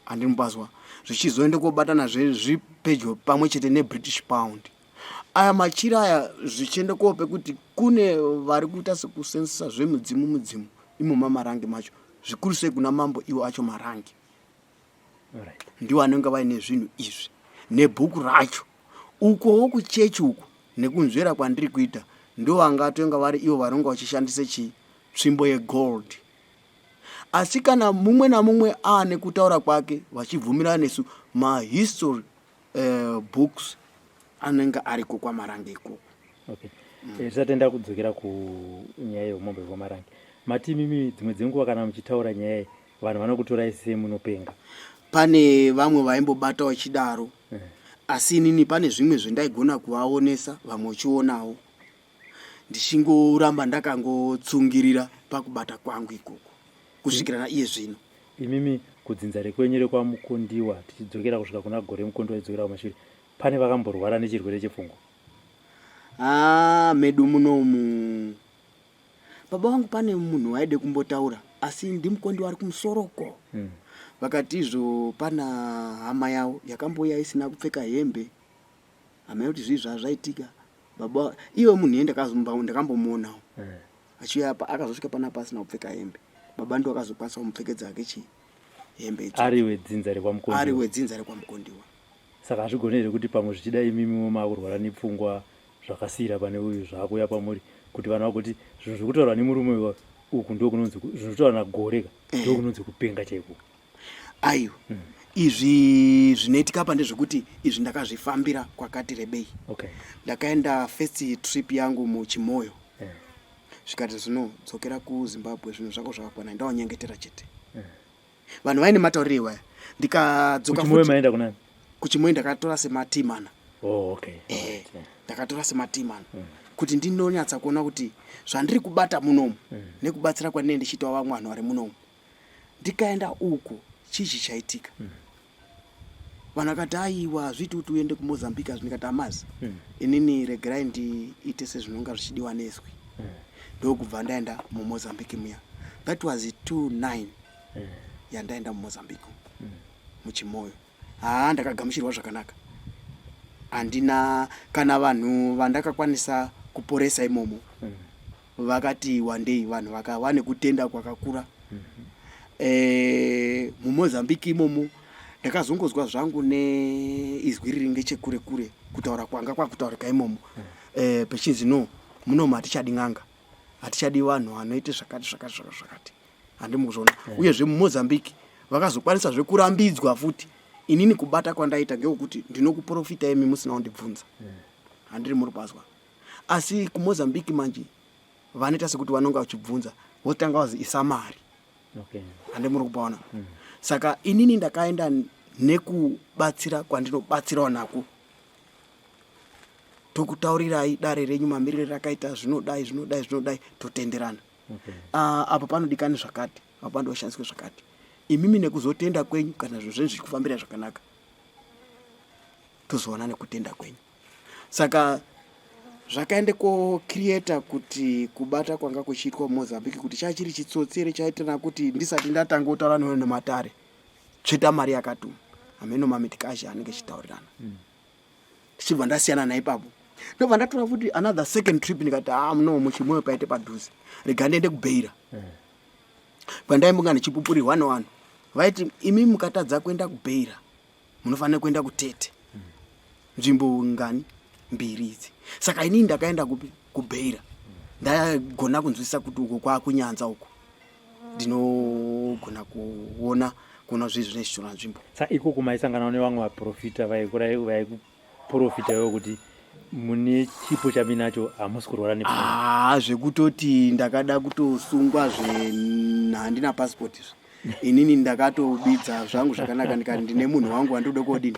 Speaker 2: handimupazwa zvichizoenda kobatana zvipedyo pamwe chete nebritish pound aya machira aya zvichienda kope kuti kune vari kuita sekusensesa zvemidzimu mudzimu imo mamarange macho zvikuru sei kuna mambo iwo acho marange ndiwo anenge vaine zvinhu izvi nebhuku racho ukowo kuchechi uku nekunzvera kwandiri kuita ndovangatonga vari ivo varonga vachishandise chii tsvimbo yegold Asi kana mumwe namumwe aane kutaura kwake vachibvumirana nesu mahistory uh, books anenge ariko kwamarange ikoko.
Speaker 1: Okay. Mm. Eh, tisati taenda kudzokera kunyaya yeumambo hwemarange mati imimi dzimwe dzenguva kana muchitaura nyaya iyi vanhu vanokutorai semunopenga
Speaker 2: pane vamwe vaimbobata vachidaro eh. Asi inini pane zvimwe zvendaigona kuvaonesa vamwe uchionawo ndichingoramba ndakangotsungirira pakubata kwangu ikoko kusvikira naiye zvino.
Speaker 1: Imimi kudzinza rekwenyu rekwaMukondiwa tichidzokera kusvika kuna Gore Mukondiwa tichidzokera kumashure pane vakamborwara nechirwere chepfungwa?
Speaker 2: Haa medu munomu baba vangu pane munhu waide kumbotaura asi ndiMukondiwa ari kumusoro uko hmm. Vakati izvo pana hama yavo yakambouya isina kupfeka hembe hameno kuti zvii zvazvaitika baba iwe munhu iye ndakambomuonawo eh. achiuya apa akazosvika panapa asina kupfeka hembe baba ndo akazokwanisa kumupfekedza hake chii hembe
Speaker 1: idzo ari wedzinza rekwamukondiwa
Speaker 2: ari wedzinza rekwamukondiwa
Speaker 1: saka hazvigone here kuti pamwe zvichida imimiwo maakurwara nepfungwa zvakasiira pane uyu zvaakuuya pamuri kuti vanhu vagoti zvinhu zvekutaurwa nemurume uyu uku ndokunonzi zvinhu zvekutaurwa nagore ka eh. ndokunonzi kupenga chaiko
Speaker 2: Aiwa mm. Izvi zvinoitika apa ndezvekuti izvi ndakazvifambira kwakati rebei. Okay. Ndakaenda first trip yangu muChimoyo. Yeah. Zvikati zvino dzokera kuZimbabwe zvinhu zvako zvakakwana ndawanyengetera chete. Yeah. Vanhu vaine matauriro iwaya. Ndikadzoka
Speaker 1: futi. Kuchimoyo maenda kunani?
Speaker 2: Kuchimoyo ndakatora sematimana.
Speaker 1: Oh, okay.
Speaker 2: Eh, yeah. Ndakatora sematimana. Mm. Kuti ndinonyatsa kuona kuti zvandiri kubata munomu mm. nekubatsira kwandinenge ndichiitawo vamwe vanhu vari munomu Ndikaenda uko chii chichaitika? Mm. Vanhu vakati aiwa hazviiti kuti uende kuMozambique hazvi ndikati amazi mm. Inini regerai ndiite sezvinonga zvichidiwa nezwi mm. Ndokubva ndaenda muMozambique muya. That was 29 mm. Yandaenda muMozambique mm. Muchimoyo. Haa ndakagamuchirwa zvakanaka. Handina kana vanhu vandakakwanisa kuporesa imomo. Mm. Vakati wandei vanhu vakava nekutenda kwakakura. Mm -hmm. E, muMozambique imomo ndakazongozwa zvangu neizwi riri ngechekure kure kutaura kwanga kwakutaurika imomo. Mm. E, pechinzi no munomu hatichadi n'anga hatichadi vanhu vanoite zvakati zvakati zvakati zvakati handimukuzviona yeah. Uyezve muMozambique vakazokwanisa zvekurambidzwa futi inini kubata kwandaita ngekuti ndinokuprofita imi musina kundibvunza yeah. Handiri muri pazwa asi kuMozambique manje vanoita sekuti vanonga vachibvunza votanga vazi isa mari okay. Handi muri kupaona mm. Saka inini ndakaenda nekubatsira kwandinobatsirawo nako tokutaurirai dare renyu mamiriro rakaita zvinodai zvinodai zvinodai totenderana okay. Uh, apa panodikani zvakati apa pandoshandiswe zvakati imimi nekuzotenda kwenyu kana zvinhu zvenyu zvichikufambira zvakanaka tozoona nekutenda kwenyu saka zvakaende kocreata kuti kubata kwanga kuchiitwa mumozambique kuti chachiri chitsotsi here chaitana kuti ndisati ndatanga kutaura newe nematare tsveta mari yakatuma hameno mamitikazhi anenge chitaurirana mm. Ndichibva ndasiyana naye ipapo ndobva ndatora futi another second trip ndikati ah no muchimoyo paite padhuze rega ndiende kubeira mm. Kwandaimbonga ndichipupurirwa nevanhu vaiti imi mukatadza kuenda kubeira munofanira kuenda kutete mm. Nzvimbo ngani mbiri idzi saka inini ndakaenda kupi kubeira mm. Ndagona kunzwisisa kuti uko kwakunyanza uko ndinogona kuona kuona zvinhu zvinenge zvichitora nzvimbo.
Speaker 1: Sa ikoko maisanganawo nevamwe vaprofita vaikuprofita ivo kuti mune chipo chaminacho hamusi kurwara
Speaker 2: nepfungwa? Ah, zvekutoti ndakada kutosungwa zve handina passport zve inini ndakatobidza zvangu zvakanaka ndikati ndine munhu wangu wandinoda kodini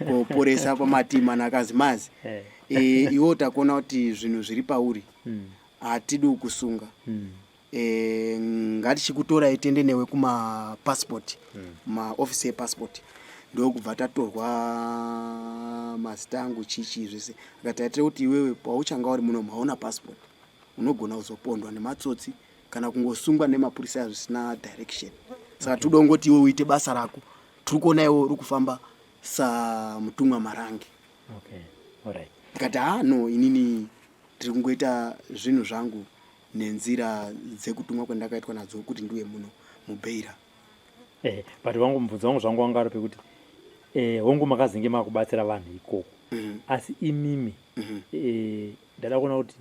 Speaker 2: koporesa pamatima akazi mazi eh. e, iwo takuona kuti zvinhu zviri pauri hmm. hatidi kukusunga hmm. e, ngatichikutorai tiende newe kumapassport hmm. maofisi epassport ndokubva tatorwa mazita angu chichi zvese akati aitire kuti iwewe pauchanga uri muno hauna passport unogona kuzopondwa nematsotsi kana kungosungwa nemapurisa aya zvisina direction saka okay. Toda iwe uite basa rako tiri kuona iwe uri kufamba samutumwa Marange. Ndikati okay. Ha no, inini ndiri kungoita zvinhu zvangu nenzira dzekutumwa kwandakaitwa nadzo kuti ndiwe muno mubeira.
Speaker 1: Eh, but wangu mubvunzo wangu zvangu wanga ari pekuti eh, hongu makazenge makubatsira vanhu ikoko Asi imimi eh, ndada kuona kuti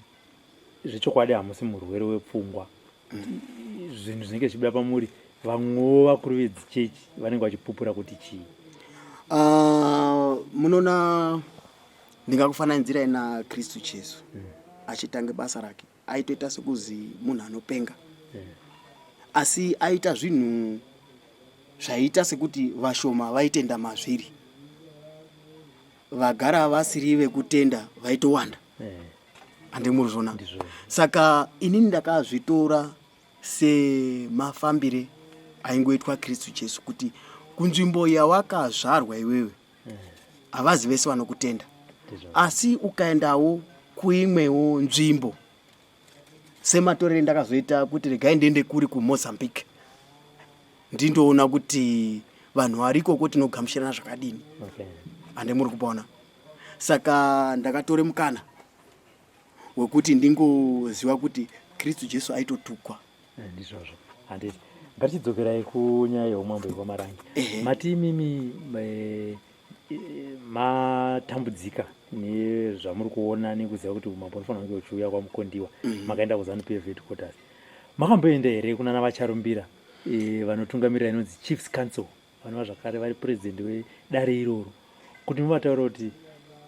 Speaker 1: zvechokwadi hamusi murwere wepfungwa. Zvinhu zvinenge zvichibuda pamuri vamwewo vakuru vedzichechi vanenge vachipupura kuti chii?
Speaker 2: Munoona ndingakufananidzirai naKristu Jesu. Achitanga basa rake aitoita sekuzi munhu anopenga. Asi aita zvinhu zvaiita sekuti vashoma vaitenda mazviri, vagara vasiri vekutenda vaitowanda. Handimuri zvona. Saka inini ndakazvitora semafambire aingoitwa Kristu Jesu kuti kunzvimbo yawakazvarwa iwewe havazi vese vanokutenda, asi ukaendawo kuimwewo nzvimbo sematorere ndakazoita kuti regai ndiende kuri kuMozambique ndindoona kuti vanhu vari ikoko tinogamuchirana zvakadini. Hande muri kupaona. Saka ndakatore mukana wekuti ndingoziva kuti Kristu Jesu aitotukwa.
Speaker 1: Ndizvozvo handiti. Ngatichidzokerai kunyaya yeumambo yekwaMarange. Mati imimi matambudzika nezvamuri kuona nekuziva kuti umambo unofanira kunge uchiuya kwaMukondiwa. Makaenda kuZanu PF headquarters. Makamboenda here kunana vaCharumbira vanotungamirira inonzi Chiefs Council, vanova zvakare vari president wedare iroro, kuti muvataura kuti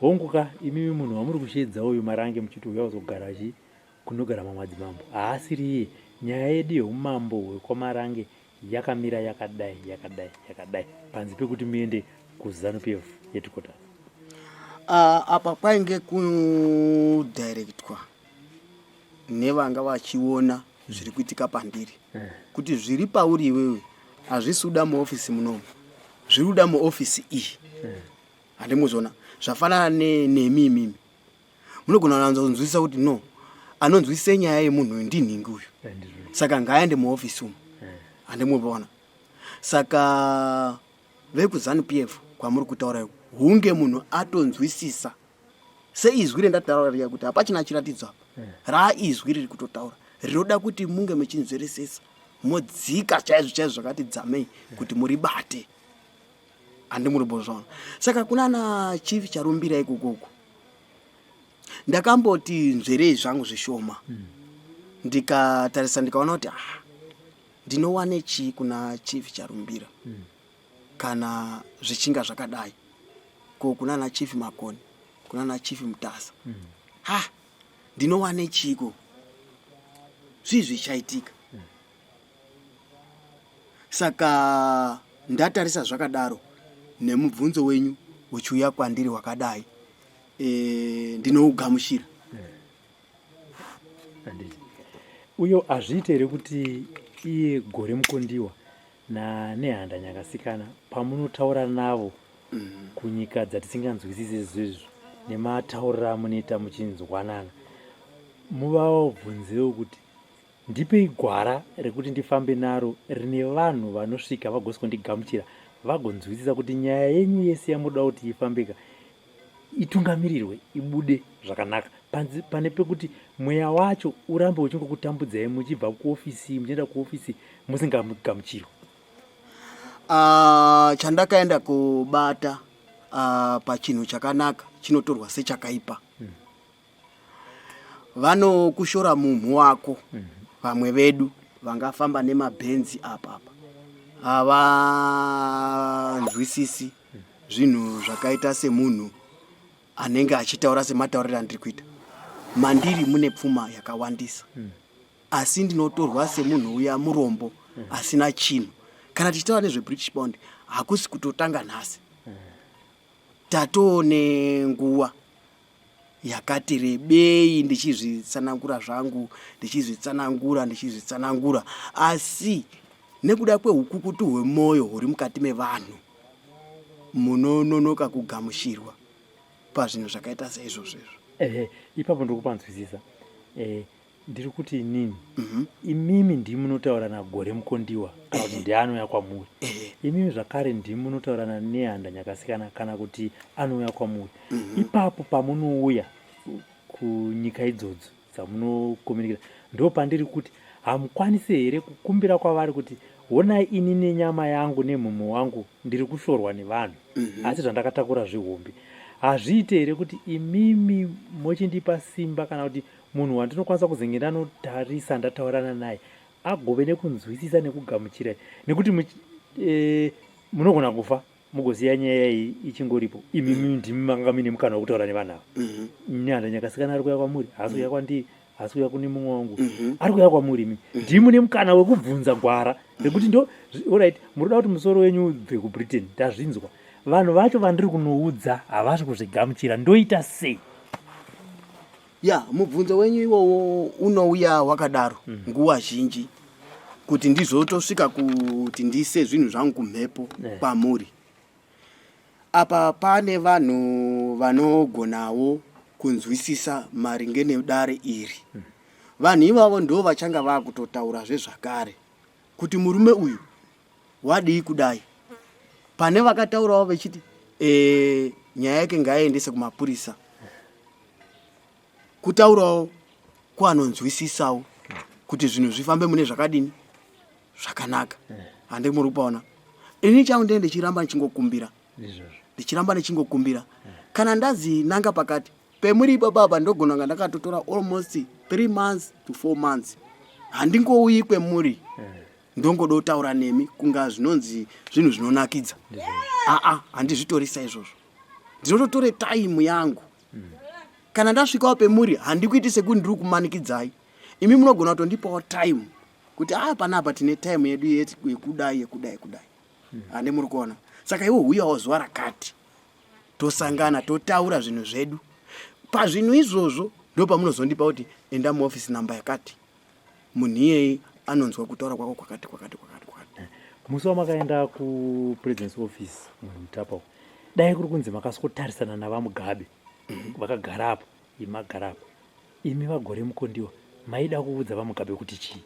Speaker 1: hongu ka imimi munhu wamuri kushedza uyu Marange muchiti uya uzogara chi kunogara mamwe madzimambo haasiri iye, nyaya yedu yeumambo hwekwaMarange yakamira yakadai yakadai yakadai, panze pekuti muende kuZanu PF headquarters?
Speaker 2: Apa kwainge kudirectwa nevanga vachiona zviri kuitika pandiri kuti zviri pauri iwewe hazvisi kuda muofisi munomu, zviri kuda muofisi iyi. Handimuzvona zvafanana nemi imimi munogona kunanzonzwisisa kuti no, anonzwisise nyaya yemunhu uyu ndinhingi uyu, saka ngaaende muofisi umu. Handimuzvona. Saka vekuZanu PF kwamuri kutaura hunge munhu atonzwisisa seizwi rendataura riya kuti hapachina chiratidzo apa, raaizwi riri kutotaura rinoda kuti munge muchinzweresesa modzika chaizvo chaizvo zvakati dzamei kuti muribate. Handimuribozvaona. Saka kuna na Chief Charumbira ikokoko ndakamboti nzverei zvangu zvishoma, ndikatarisa ndikaona kuti ah, ndinowane chii kuna Chief Charumbira kana zvichinga zvakadai, ko kuna na Chief Makoni, kuna na Chief Mutasa, ha ndinowane chiiko, zvii zvichaitika? Saka ndatarisa zvakadaro nemubvunzo wenyu uchiuya kwandiri wakadai, ndinougamuchira.
Speaker 1: Handiti uyo hazviite here kuti iye Gore Mukondiwa naNehanda Nyakasikana pamunotaura navo kunyika dzatisinganzwisisi izvizvo nematauriro amunoita muchinzwanana, muvabvunzewo kuti ndipei gwara rekuti ndifambe naro rine vanhu vanosvika vagosondigamuchira vagonzwisisa kuti nyaya yenyu yese yamunoda kuti ifambika itungamirirwe ibude zvakanaka, pane pekuti mweya wacho urambe uchingokutambudzai muchibva kuofisi muchienda kuofisi musingagamuchirwi?
Speaker 2: Chandakaenda kubata pachinhu chakanaka chinotorwa sechakaipa. Vanokushora mumhu wako vamwe vedu vangafamba nemabhenzi apa apa havanzwisisi zvinhu zvakaita semunhu anenge achitaura sematauriro andiri kuita. Mandiri mune pfuma yakawandisa asi ndinotorwa semunhu uya murombo asina chinhu. Kana tichitaura nezveBritish Pound hakusi kutotanga nhasi, tatoo nenguva yakati rebei ndichizvitsanangura zvangu, ndichizvitsanangura, ndichizvitsanangura, asi nekuda kweukukutu hwemwoyo huri mukati mevanhu munononoka kugamuchirwa pazvinhu zvakaita saizvozvo izvo.
Speaker 1: Ehe, ipapo ndiri kupanzwisisa. Ndiri kuti inini imimi ndimi munotaura naGore Mukondiwa kana kuti ndiye anouya kwamuri. Imimi zvakare ndimi munotaura naNehanda Nyakasikana kana kuti anouya kwamuri. Ipapo pamunouya kunyika idzodzo dzamunokomunikira, ndo pandiri kuti hamukwanisi here kukumbira kwavari kuti honai ini nenyama yangu nemumhu wangu ndiri kushorwa nevanhu asi zvandakatakura zvihombe. Hazviite here kuti imimi mochindipa simba kana kuti munhu wandinokwanisa kuzenge ndanotarisa ndataurana naye agove nekunzwisisa nekugamuchira, nekuti munogona kufa mugosiya nyaya iyi ichingoripo. Imimi ndimi makanga muine mukana wekutaura nevanhu ava. Nehanda Nyakasikana ari kuuya kwamuri, haasi kuuya kwandiri, haasi kuuya kune mumwe wangu, ari kuuya kwamuri imi. Ndimi mune mukana wekubvunza gwara rekuti ndo alright, muri kuda kuti musoro wenyu ubve kuBritain, ndazvinzwa. Vanhu vacho vandiri kunoudza havasi kuzvigamuchira, ndoita sei?
Speaker 2: Ya, mubvunzo wenyu iwowo unouya wakadaro nguva zhinji kuti ndizotosvika kuti ndiise zvinhu zvangu kumhepo kwamuri. Apa pane vanhu vanogonawo kunzwisisa maringe nedare iri. Vanhu ivavo ndo vachanga vakutotaurazve zvakare kuti murume uyu wadii kudai. Pane vakataurawo vechiti nyaya yake ngaiendese kumapurisa. Kutaurawo kwanonzwisisawo kuti zvinhu zvifambe mune zvakadini zvakanaka. Handi muri kupaona? Ini changu ndenge ndichiramba ndichingokumbira, ndichiramba ndichingokumbira. Kana ndazi nanga pakati pemuri ipapa apa, ndogona kunga ndakatotora almost 3 months to 4 months handingouyi kwemuri, ndongoda kutaura nemi kunga zvinonzi zvinhu zvinonakidza. Aa, handizvitorisa izvozvo, ndinototore time yangu. Kana ndasvikawo pemuri handikuiti sekuti ndiri kumanikidzai. Imi munogona kutondipawo time kuti a panapa tine time yedu yekudai, yekudai, yekudai. Handi muri kuona? Saka iwe huyawo zuva rakati, tosangana, totaura zvinhu zvedu. Pazvinhu izvozvo ndo pamunozondipa kuti enda muofisi namba yakati, munhu iyeye anonzwa kutaura kwako kwakati, kwakati, kwakati, kwakati.
Speaker 1: Musi wamakaenda kuPresident's office muMutapa, dai kuri kunzi makasikotarisana naVaMugabe vakagara apo, imi magara apo, imi vaGore Mukondiwa, maida kuudza VaMugabe kuti chii?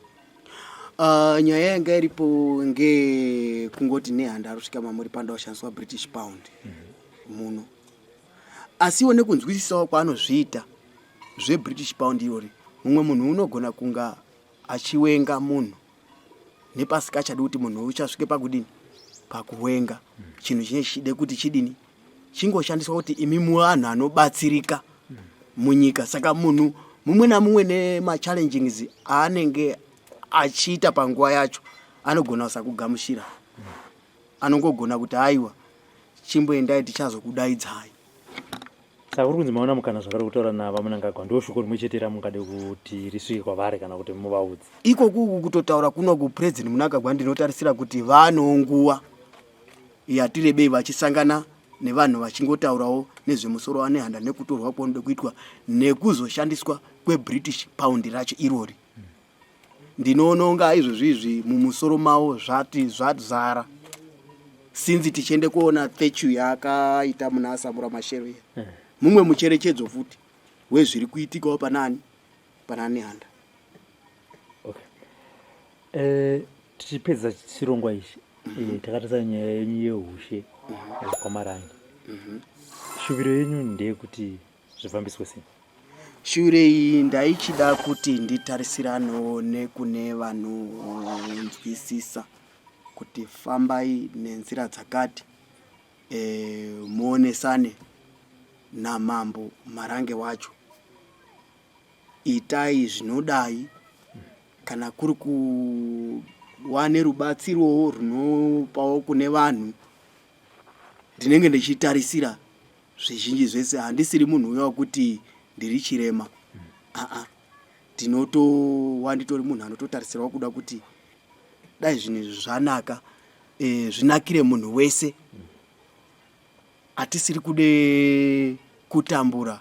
Speaker 2: Nyaya yanga iripo ngekungoti Nehanda arusvika mamuri panda kushandiswa British pound muno, asiwo nekunzwisisawo kwaanozviita zveBritish pound irori, mumwe munhu unogona kunga achiwenga munhu nepasikachadi kuti munhu uchasvike pakudini, pakuwenga. Chinhu chine chichide kuti chidini, chingoshandiswa kuti imi muvanhu anobatsirika munyika. Saka munhu mumwe namumwe nemachallengings aanenge achiita panguva yacho anogona kusakugamuchira, anongogona kuti aiwa, chimboendai, tichazokudaidzai.
Speaker 1: Saka kuri kunzi maona mukana zvakare kutaura naVaMnangagwa, ndo shoko rimwe chete ramungade kuti risvike kwavari kana kuti muvaudze?
Speaker 2: Ikoku uku kutotaura kuno kuPresident Mnangagwa, ndinotarisira kuti vanewo nguva yatirebei vachisangana nevanhu vachingotaurawo nezvemusoro waNehanda nekutorwa kwaunoda kuitwa nekuzoshandiswa kweBritish pound racho irori. Ndinoona izvozvi izvi mumusoro mavo zvati zvazara sinzi tichiende kuona statue yaakaita muna Samora Machel iya, mumwe mucherechedzo futi wezviri kuitikawo panani, pana Nehanda.
Speaker 1: Okay. Tichipedza chirongwa ichi, takatarisa nyaya yenyu yeushe kwamarange. Shuviro yenyu ndeyekuti zvifambiswe sei?
Speaker 2: Shure iyi ndaichida kuti nditarisiranewo nekune vanonzwisisa kuti fambai nenzira dzakati, muonesane namambo Marange wacho. Itai zvinodai kana kuri kuwa nerubatsirowo runopawo kune vanhu ndinenge ndichitarisira zvizhinji zvese handisiri munhu uya wekuti ndiri chirema aa ndinotowa nditori munhu anototarisirawo kuda kuti dai zvinhu izvi zvanaka e, zvinakire munhu wese hatisiri kude kutambura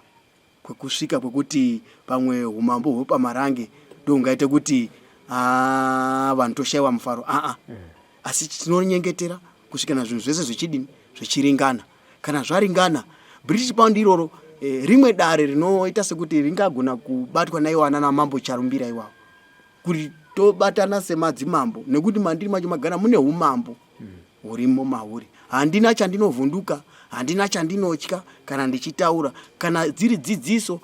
Speaker 2: kwekusvika kwekuti pamwe umambo hwepamarange ndoungaite kuti ah, vanhu toshaiwa mufaro aa mm. asi tinonyengetera kusvika na zvinhu zvese zvichidini zvichiringana kana zvaringana british pound iroro eh, rimwe dare rinoita sekuti ringagona kubatwa naiwo anana mambo charumbira iwawo kuti tobatana semadzimambo nekuti mandiri macho magara mune umambo hurimo mauri handina chandinovhunduka handina chandinotya kana ndichitaura kana dziri dzidziso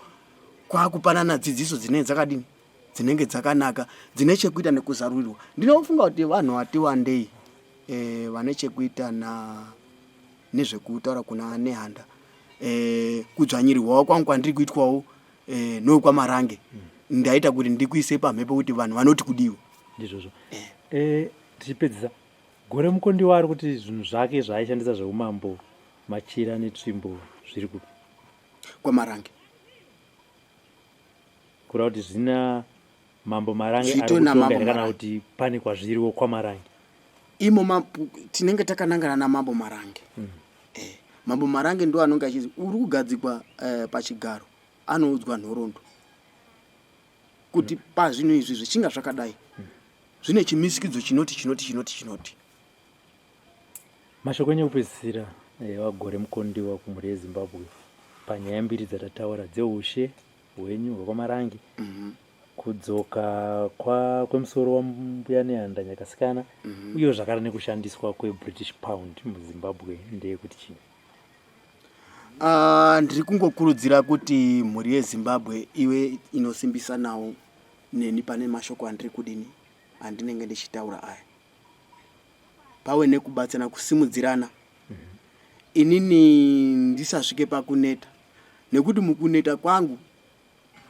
Speaker 2: kwakupanana dzidziso dzinenge dzakadini dzinenge dzakanaka dzine chekuita nekuzarurirwa ndinofunga kuti vanhu vati wandei e, vane chekuita na nezvekutaura kuna nehanda e, kudzvanyirirwawo kwangu kwandiri kuitwawo e, nokwamarange mm. ndaita kuti ndikuise pamhepo kuti vanhu vanoti kudiwa
Speaker 1: ndizvozvo e. E, tichipedzisa gore mukondiwa ari kuti zvinhu zvake zvaaishandisa zveumambo machira netsvimbo zviri kupi
Speaker 2: kwamarange
Speaker 1: kureva kuti zvina mambo marange ari kutonga here kana kuti pane kwazviriwo kwamarange
Speaker 2: imo tinenge takanangana namambo marange mm. eh, mambo marange ndo anonge achizi uri kugadzikwa eh, pachigaro anoudzwa nhorondo kuti mm. pazvinhu izvi zvichinga zvakadai mm. zvine chimisikidzo chinoti chinoti chinoti chinoti
Speaker 1: Mashoko enyu ekupedzisira eh, vaGore Mukondiwa kumhuri yeZimbabwe panyaya mbiri dzatataura dzeushe hwenyu hwekwaMarange mm -hmm. kudzoka kwa kwemusoro waMbuya Nehanda Nyakasikana mm -hmm. uyewo zvakare nekushandiswa kweBritish Pound muZimbabwe ndeyekuti chii?
Speaker 2: Ndiri kungokurudzira kuti mhuri yeZimbabwe ive inosimbisanawo neni pane mashoko andiri kudini andinenge ndichitaura aya. Pave nekubatsirana kusimudzirana. Inini ndisasvike pakuneta nekuti mukuneta kwangu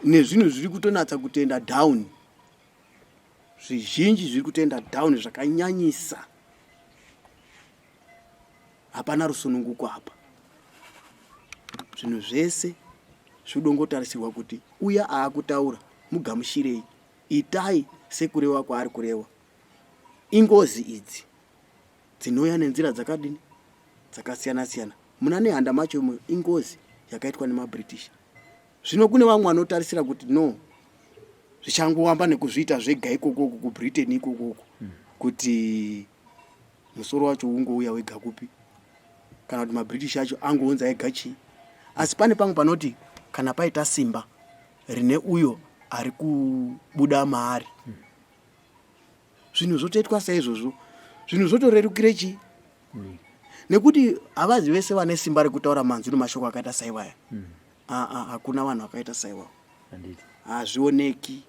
Speaker 2: nezvinhu zviri kutonatsa kutoenda down zvizhinji zviri kutoenda down zvakanyanyisa hapana rusununguko apa zvinhu zvese zvinongotarisirwa kuti uya aakutaura mugamushirei itai sekureva kwaari kureva Ingozi idzi dzinouya nenzira dzakadini dzakasiyana siyana. Muna Nehanda macho imoyo ingozi yakaitwa nemaBritish. Zvino kune vamwe vanotarisira kuti no zvichangowamba nekuzviita zvega ikokoko kuBritain ikokoko mm. kuti musoro wacho ungouya wega kupi kana kuti maBritish acho angounza ega chii asi pane pamwe panoti kana paita simba rine uyo ari kubuda maari mm. Zvinhu zvotoitwa saizvozvo, zvinhu zvotorerukire chii? Mm. Nekuti havazi vese vane simba rekutaura manzwi nemashoko akaita saiwaya. Mm. Aa, hakuna vanhu vakaita saiwawo. Hazvioneki.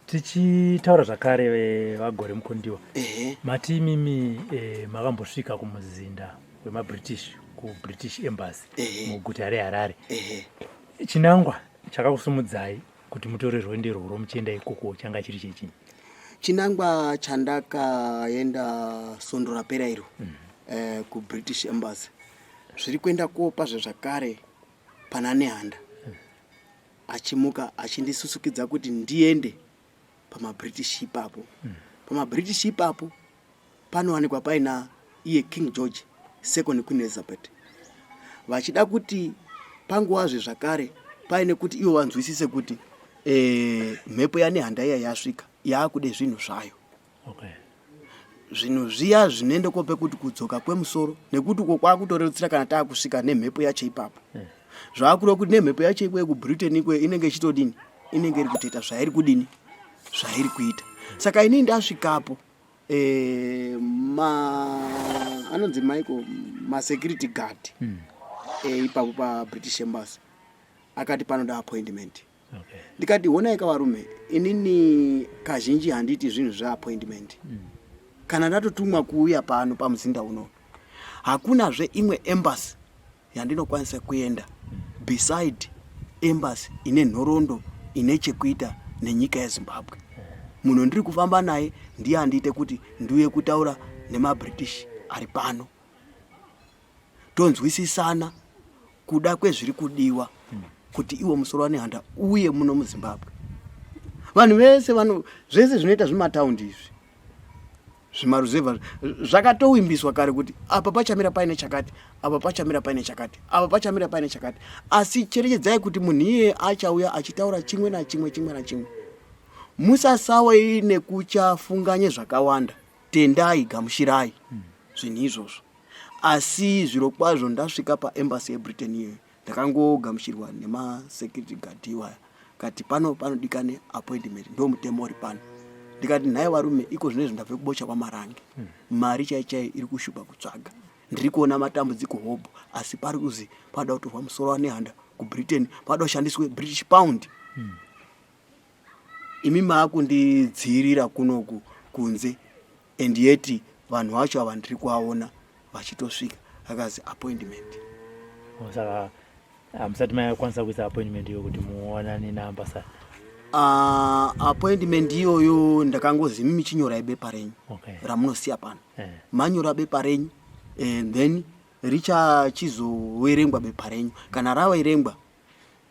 Speaker 1: Tichitaura zvakare eh, vaGore Mukondiwa, mati imimi eh, makambosvika kumuzinda wemaBritish kuBritish Embassy muguta reHarare. Chinangwa chakakusumudzai kuti mutore rwendo irworwo muchienda ikoko changa chiri chechii?
Speaker 2: Chinangwa chandakaenda svondo rapera iro mm. eh, kuBritish Embassy zviri kuenda kopa zvezvakare pana Nehanda mm. achimuka achindisusukidza kuti ndiende pamaBritish ipapo mm. pamaBritish ipapo panowanikwa paina iye King George second Queen Elizabeth vachida kuti panguvazve zvakare paine kuti ivo vanzwisise kuti e, mhepo yaNehanda iya yasvika yaakude zvinhu zvayo okay. Zvinhu zviya zvinoenda kope kuti kudzoka kwemusoro nekuti uko kwakutorerutsira kana taakusvika nemhepo yacho ipapo yeah. Zvakureva kuti nemhepo yacho ikweyo kuBritain ikweyo inenge ichitodini inenge iri kutoita zvairi kudini zvairi kuita saka inini ndasvikapo eh, ma anonzi michael masecurity guard mm. eh, ipapo pabritish embassy akati panoda appointment okay. Ndikati honai ka varume inini kazhinji handiti zvinhu zveappointment mm. Kana ndatotumwa kuuya pano pamuzinda uno hakunazve imwe embassy yandinokwanisa kuenda beside embassy ine nhoroondo. ine chekuita nenyika yeZimbabwe. Munhu ndiri kufamba naye ndiye andiite kuti ndiuye kutaura nemaBritish ari pano. Tonzwisisana kuda kwezviri kudiwa kuti iwo musoro waNehanda uye muno muZimbabwe. Vanhu vese vano zvese zvinoita zvimataundi izvi zvimaruzevha zvakatowimbiswa kare kuti apa pachamira paine chakati apa pachamira paine chakati apa pachamira paine chakati asi cherechedzai kuti munhu iyeye achauya achitaura chimwe nachimwe chimwe nachimwe musasawei nekuchafunganye zvakawanda tendai gamuchirai zvinhu izvozvo asi zviro kwazvo ndasvika paembassy yebritain iyoyo Ndakangogamuchirwa nemasecurity guard iwaya kati pano panodikane appointment ndo mutemo uri pano ndikati nhai varume iko zvino izvi ndabve kubocha kwamarange hmm. mari chai chai iri kushupa kutsvaga ndiri kuona matambudziko hobho asi pari kuzi pada kutorwa musoro wanehanda kubritain pada kushandiswe british pound hmm. imi maakundidziirira kunoku kunze and yet vanhu vacho ava ndiri kuvaona vachitosvika akazi appointment
Speaker 1: oh, saka hamusati makwanisa kuisa appointment iyo kuti muonane naambasada
Speaker 2: uh, appointment iyoyo ndakangozi mimi chinyorai bepa renyu okay. ramunosiya pano eh. manyora bepa renyu and then richachizoverengwa bepa renyu kana raverengwa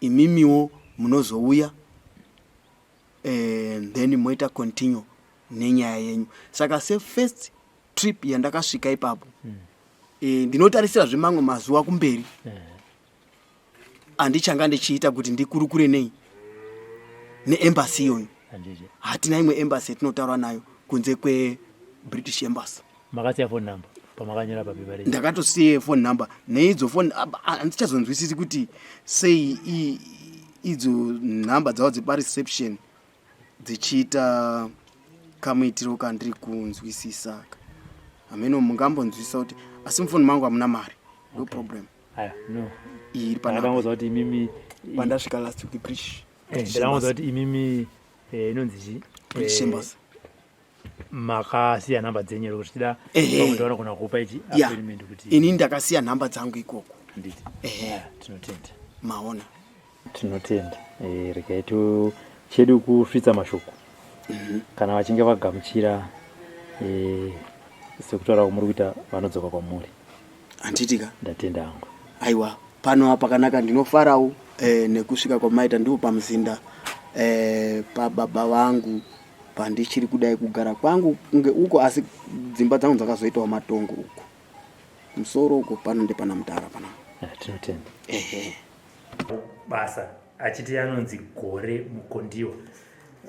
Speaker 2: imimiwo munozouya and then moita continue nenyaya yenyu saka sefirst trip yandakasvika ipapo mm. e, ndinotarisira zvemamwe mazuva kumberi mm. andichanga ndichiita kuti ndikurukure nei neembassy iyoyo hatina imwe embassy yatinotaura nayo kunze kwebritish embassy
Speaker 1: makasiya phone number pamakanyora papepa
Speaker 2: renyu ndakatosiya phone number neidzo phone handichazonzwisisi kuti sei idzo nhamba dzavo dzepareception dzichiita kamuitiro kandiri kunzwisisa hameno mungambonzwisisa kuti asi mufoni mangu hamuna mari no okay. problem
Speaker 1: aya no iyi iri pandakangoza kuti imimi
Speaker 2: pandasvika last week british
Speaker 1: eh, ndakangoza kuti imimi eh, inonzi chi
Speaker 2: british chambers eh,
Speaker 1: makasiya nhamba dzenyu here kuti tida pamwe vanogona kupa ichi
Speaker 2: appointment kuti ini ndakasiya nhamba dzangu ikoko
Speaker 1: handiti ehe tinotenda
Speaker 2: maona
Speaker 1: tinotenda eh, regai to chedu kusvitsa mashoko mm -hmm. kana vachinge vagamuchira eh, sekutaura kwamuri kuita vanodzoka kwamuri
Speaker 2: handitika
Speaker 1: ndatenda hangu
Speaker 2: aiwa pano pakanaka ndinofarawo eh, nekusvika kwamaita ndipo pamuzinda eh, pababa vangu Pandichiri kudai kugara kwangu kunge uko asi dzimba dzangu dzakazoitawo matongo uko. Musoro uko pano ndepana mudhara pana.
Speaker 1: Ah, tinotenda. Ehe. Basa achiti anonzi Gore Mukondiwa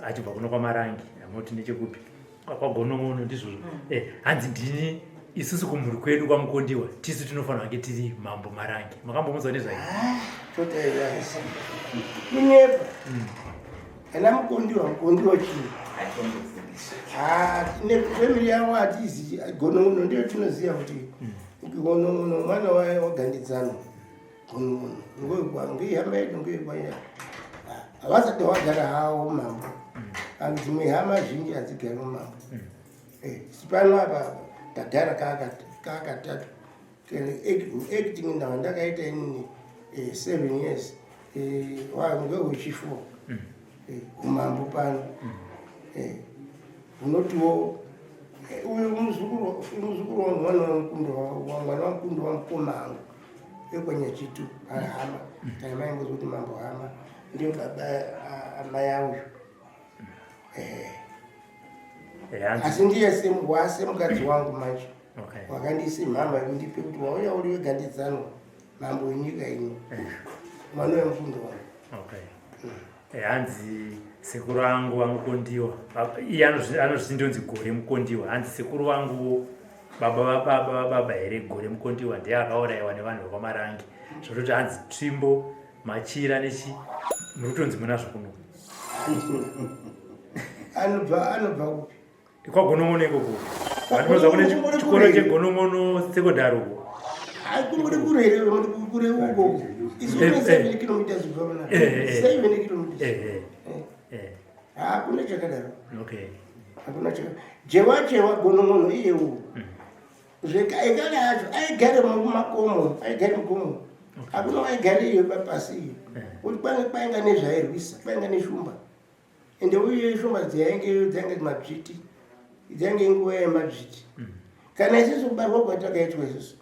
Speaker 1: achibva kuno kwaMarangi amoti nechekupi kwaGonongono ndizvozvo mm. eh, hanzi ndini isusu kumhuri kwedu kwamukondiwa tisu tinofanira kunge tiri mambo marangi makambomunzwa nezvake ah,
Speaker 3: kunyepa mm. Ana mukondiwa mukondiwa chii? Ah, nefamily yavo hatizi gonongono ndiyo tinoziva kuti hmm. gonongono mwana waye wagandidzano gonongono ngoikwa ngeihama yedu ngoikwa ah, havasati wagara hawo mambo hmm. dzimwe hama zhinji hadzigari mumambo hmm. eh, sipano apa tagara kakatatu acting ndava ndakaita inini eh, seven years eh, ngehwechifour mm. eh, umambo pano mm. unotiwo uyu muzukuru muzukuru wangu mwana wamukundo mwana wamukundo wamukoma angu ekwanyachitu hama mm. kana maingozi kuti mambo hama ndiyo baba amai auyu asi ndiye wase mukadzi wangu manje okay. Wakandiise mhama yekundipe kuti wauya uri wega ndidzanwa mambo wenyika ino eh. mwana wemufundo
Speaker 1: wangu okay. mm. Eh, hanzi sekuru angu vamukondiwa iye anozviti ndonzi gore mukondiwa hanzi sekuru vangu baba vababa vababa here gore mukondiwa ndiye akaurayiwa nevanhu vekwamarangi zvototi hanzi tsvimbo machira nechi muri kutonzi munazvo kuno
Speaker 3: anobva anobva kupi
Speaker 1: kwagonongono ikoko vandinoza kune chikoro chegonongono sekondari uko
Speaker 3: kuri kure here kure uko isu tine 7 kilometers kubva pana 7 kilometers hakuna chakadaro
Speaker 1: okay
Speaker 3: hakuna chakadaro jewa chewa gonongono iye uko zvekare acho aigare mumakomo aigare mugomo. Hakuna waigara iyo pasi iyo. Kuti kwainga nezvairwisa, kwainga neshumba. Ende uye shumba dzainge dzainge madzviti. Dzainge nguva yemadzviti. Kana isusu kubarwa kwatakaitwa isusu.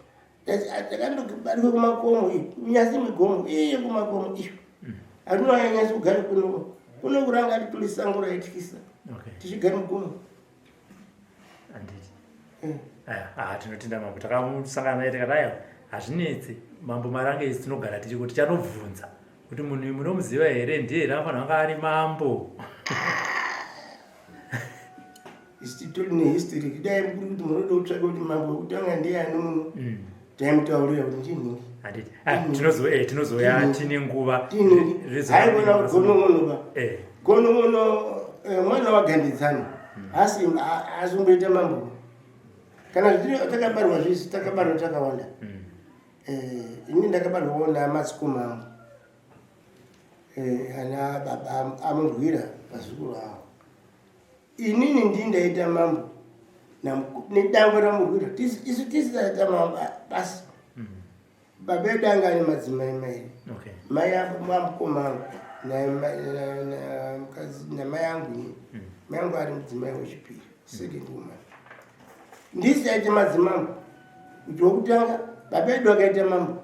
Speaker 3: Takandobarwa kumakomo iyo, kunyasi migomo iyo kumakomo iyo. Hatuna wainyasi kugara kuno. Kuno kuranga ritori sango raityisa. Tichigara mugomo.
Speaker 1: Handiti. Ah, tinotenda mambo. Takamusangana naye tikati aiwa hazvinetsi mambo Marange isu tinogara tiriko tichanobvunza kuti munhu uyu munomuziva here ndiye here anofanira kunge ari mambo.
Speaker 3: Isu titori nehistory kudai kuri kuti munoda kutsvaka kuti mambo wekutanga ndiyani muno. Taimutaurira kuti ndinhingi.
Speaker 1: Handiti. Ah, tinozouya tine nguva.
Speaker 3: Haikona gonongono ba. Gonongono mwana waGandidzana. Asi azomboita mambo. Kana zviri takabarwa zvisi takabarwa takawanda. Ini ndakabarwawo namadzikoma angu. Ana baba amurwira vazukuru avo. Inini ndini ndaita mambo nedangwe ramurwira. Isu tisi taita mambo basi. Baba edu anga ane madzimai mairi. Mai amukoma angu namai angu ini. Mai angu ari mudzimai wechipiri, second woman. Ndisi taita madzimambo. Kuti wokutanga baba edu akaita mambo.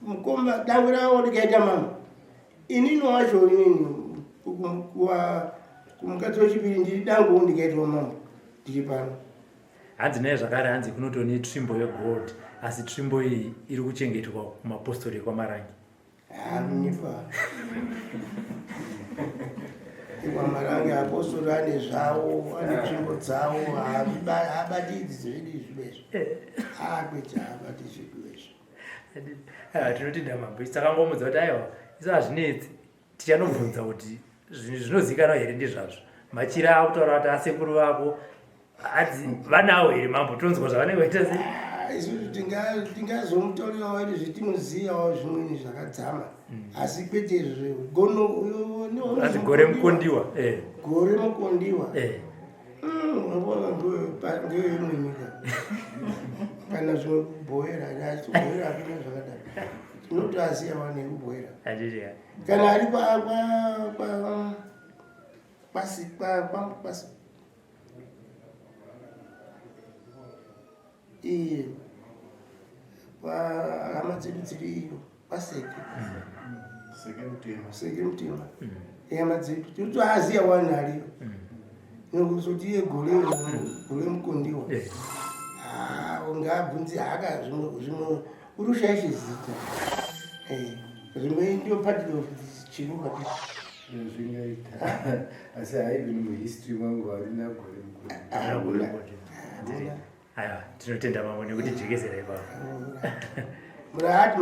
Speaker 3: Mukoma dangwe ravo rikaita mambo. Inini wacho inini kumukadzi wechipiri ndiri dangwe ndikaitwa mambo ndiri pano.
Speaker 1: Hanzi naye zvakare hanzi kunotone tsvimbo yegold asi tsvimbo iyi iri kuchengetwa kumapostori ekwaMarange.
Speaker 3: Hakunyepa. EkwaMarange apostori ane zvawo, ane tsvimbo dzawo, haabati idzi zvedu izvi bezvo. Kwete haabati zvedu izvo.
Speaker 1: Tinotenda mambo, isu takangomudza kuti aiwa isu hazvinetsi tichanobvunza kuti zvinhu zvinozivikanwa here ndizvazvo. Machira akutaura kuti asekuru vako hadzi vanawo here mambo, tonzwa zvavanenge vaita sei.
Speaker 3: Isusu tingazomutorerawo here zvetinozivawo zvimweni zvakadzama, asi kwete izvozvo.
Speaker 1: Hanzi gore mukondiwa.
Speaker 3: Gore mukondiwa. Ngeimwe nyika kana zvimwe kubhoera, asi kubhoera hakuna zvakadaro. Tinotoasiya vanhu ekubhoera. Kana ari pasi pasi iye hama dzedu dziri iyo paseke seke mutema hama dzedu tinotoaziya wani ariyo nokuzoti iye gore gore mukondiwa ungabvunzi haka zvimwe uri ushaishe zita zvimwe ndiyo part of chiruka
Speaker 4: zvingaita asi haivi muhistory mwangu harina gore
Speaker 1: mukondiwa. Aiwa, tinotenda mambo nekutijekesera ipapo.
Speaker 3: Murati.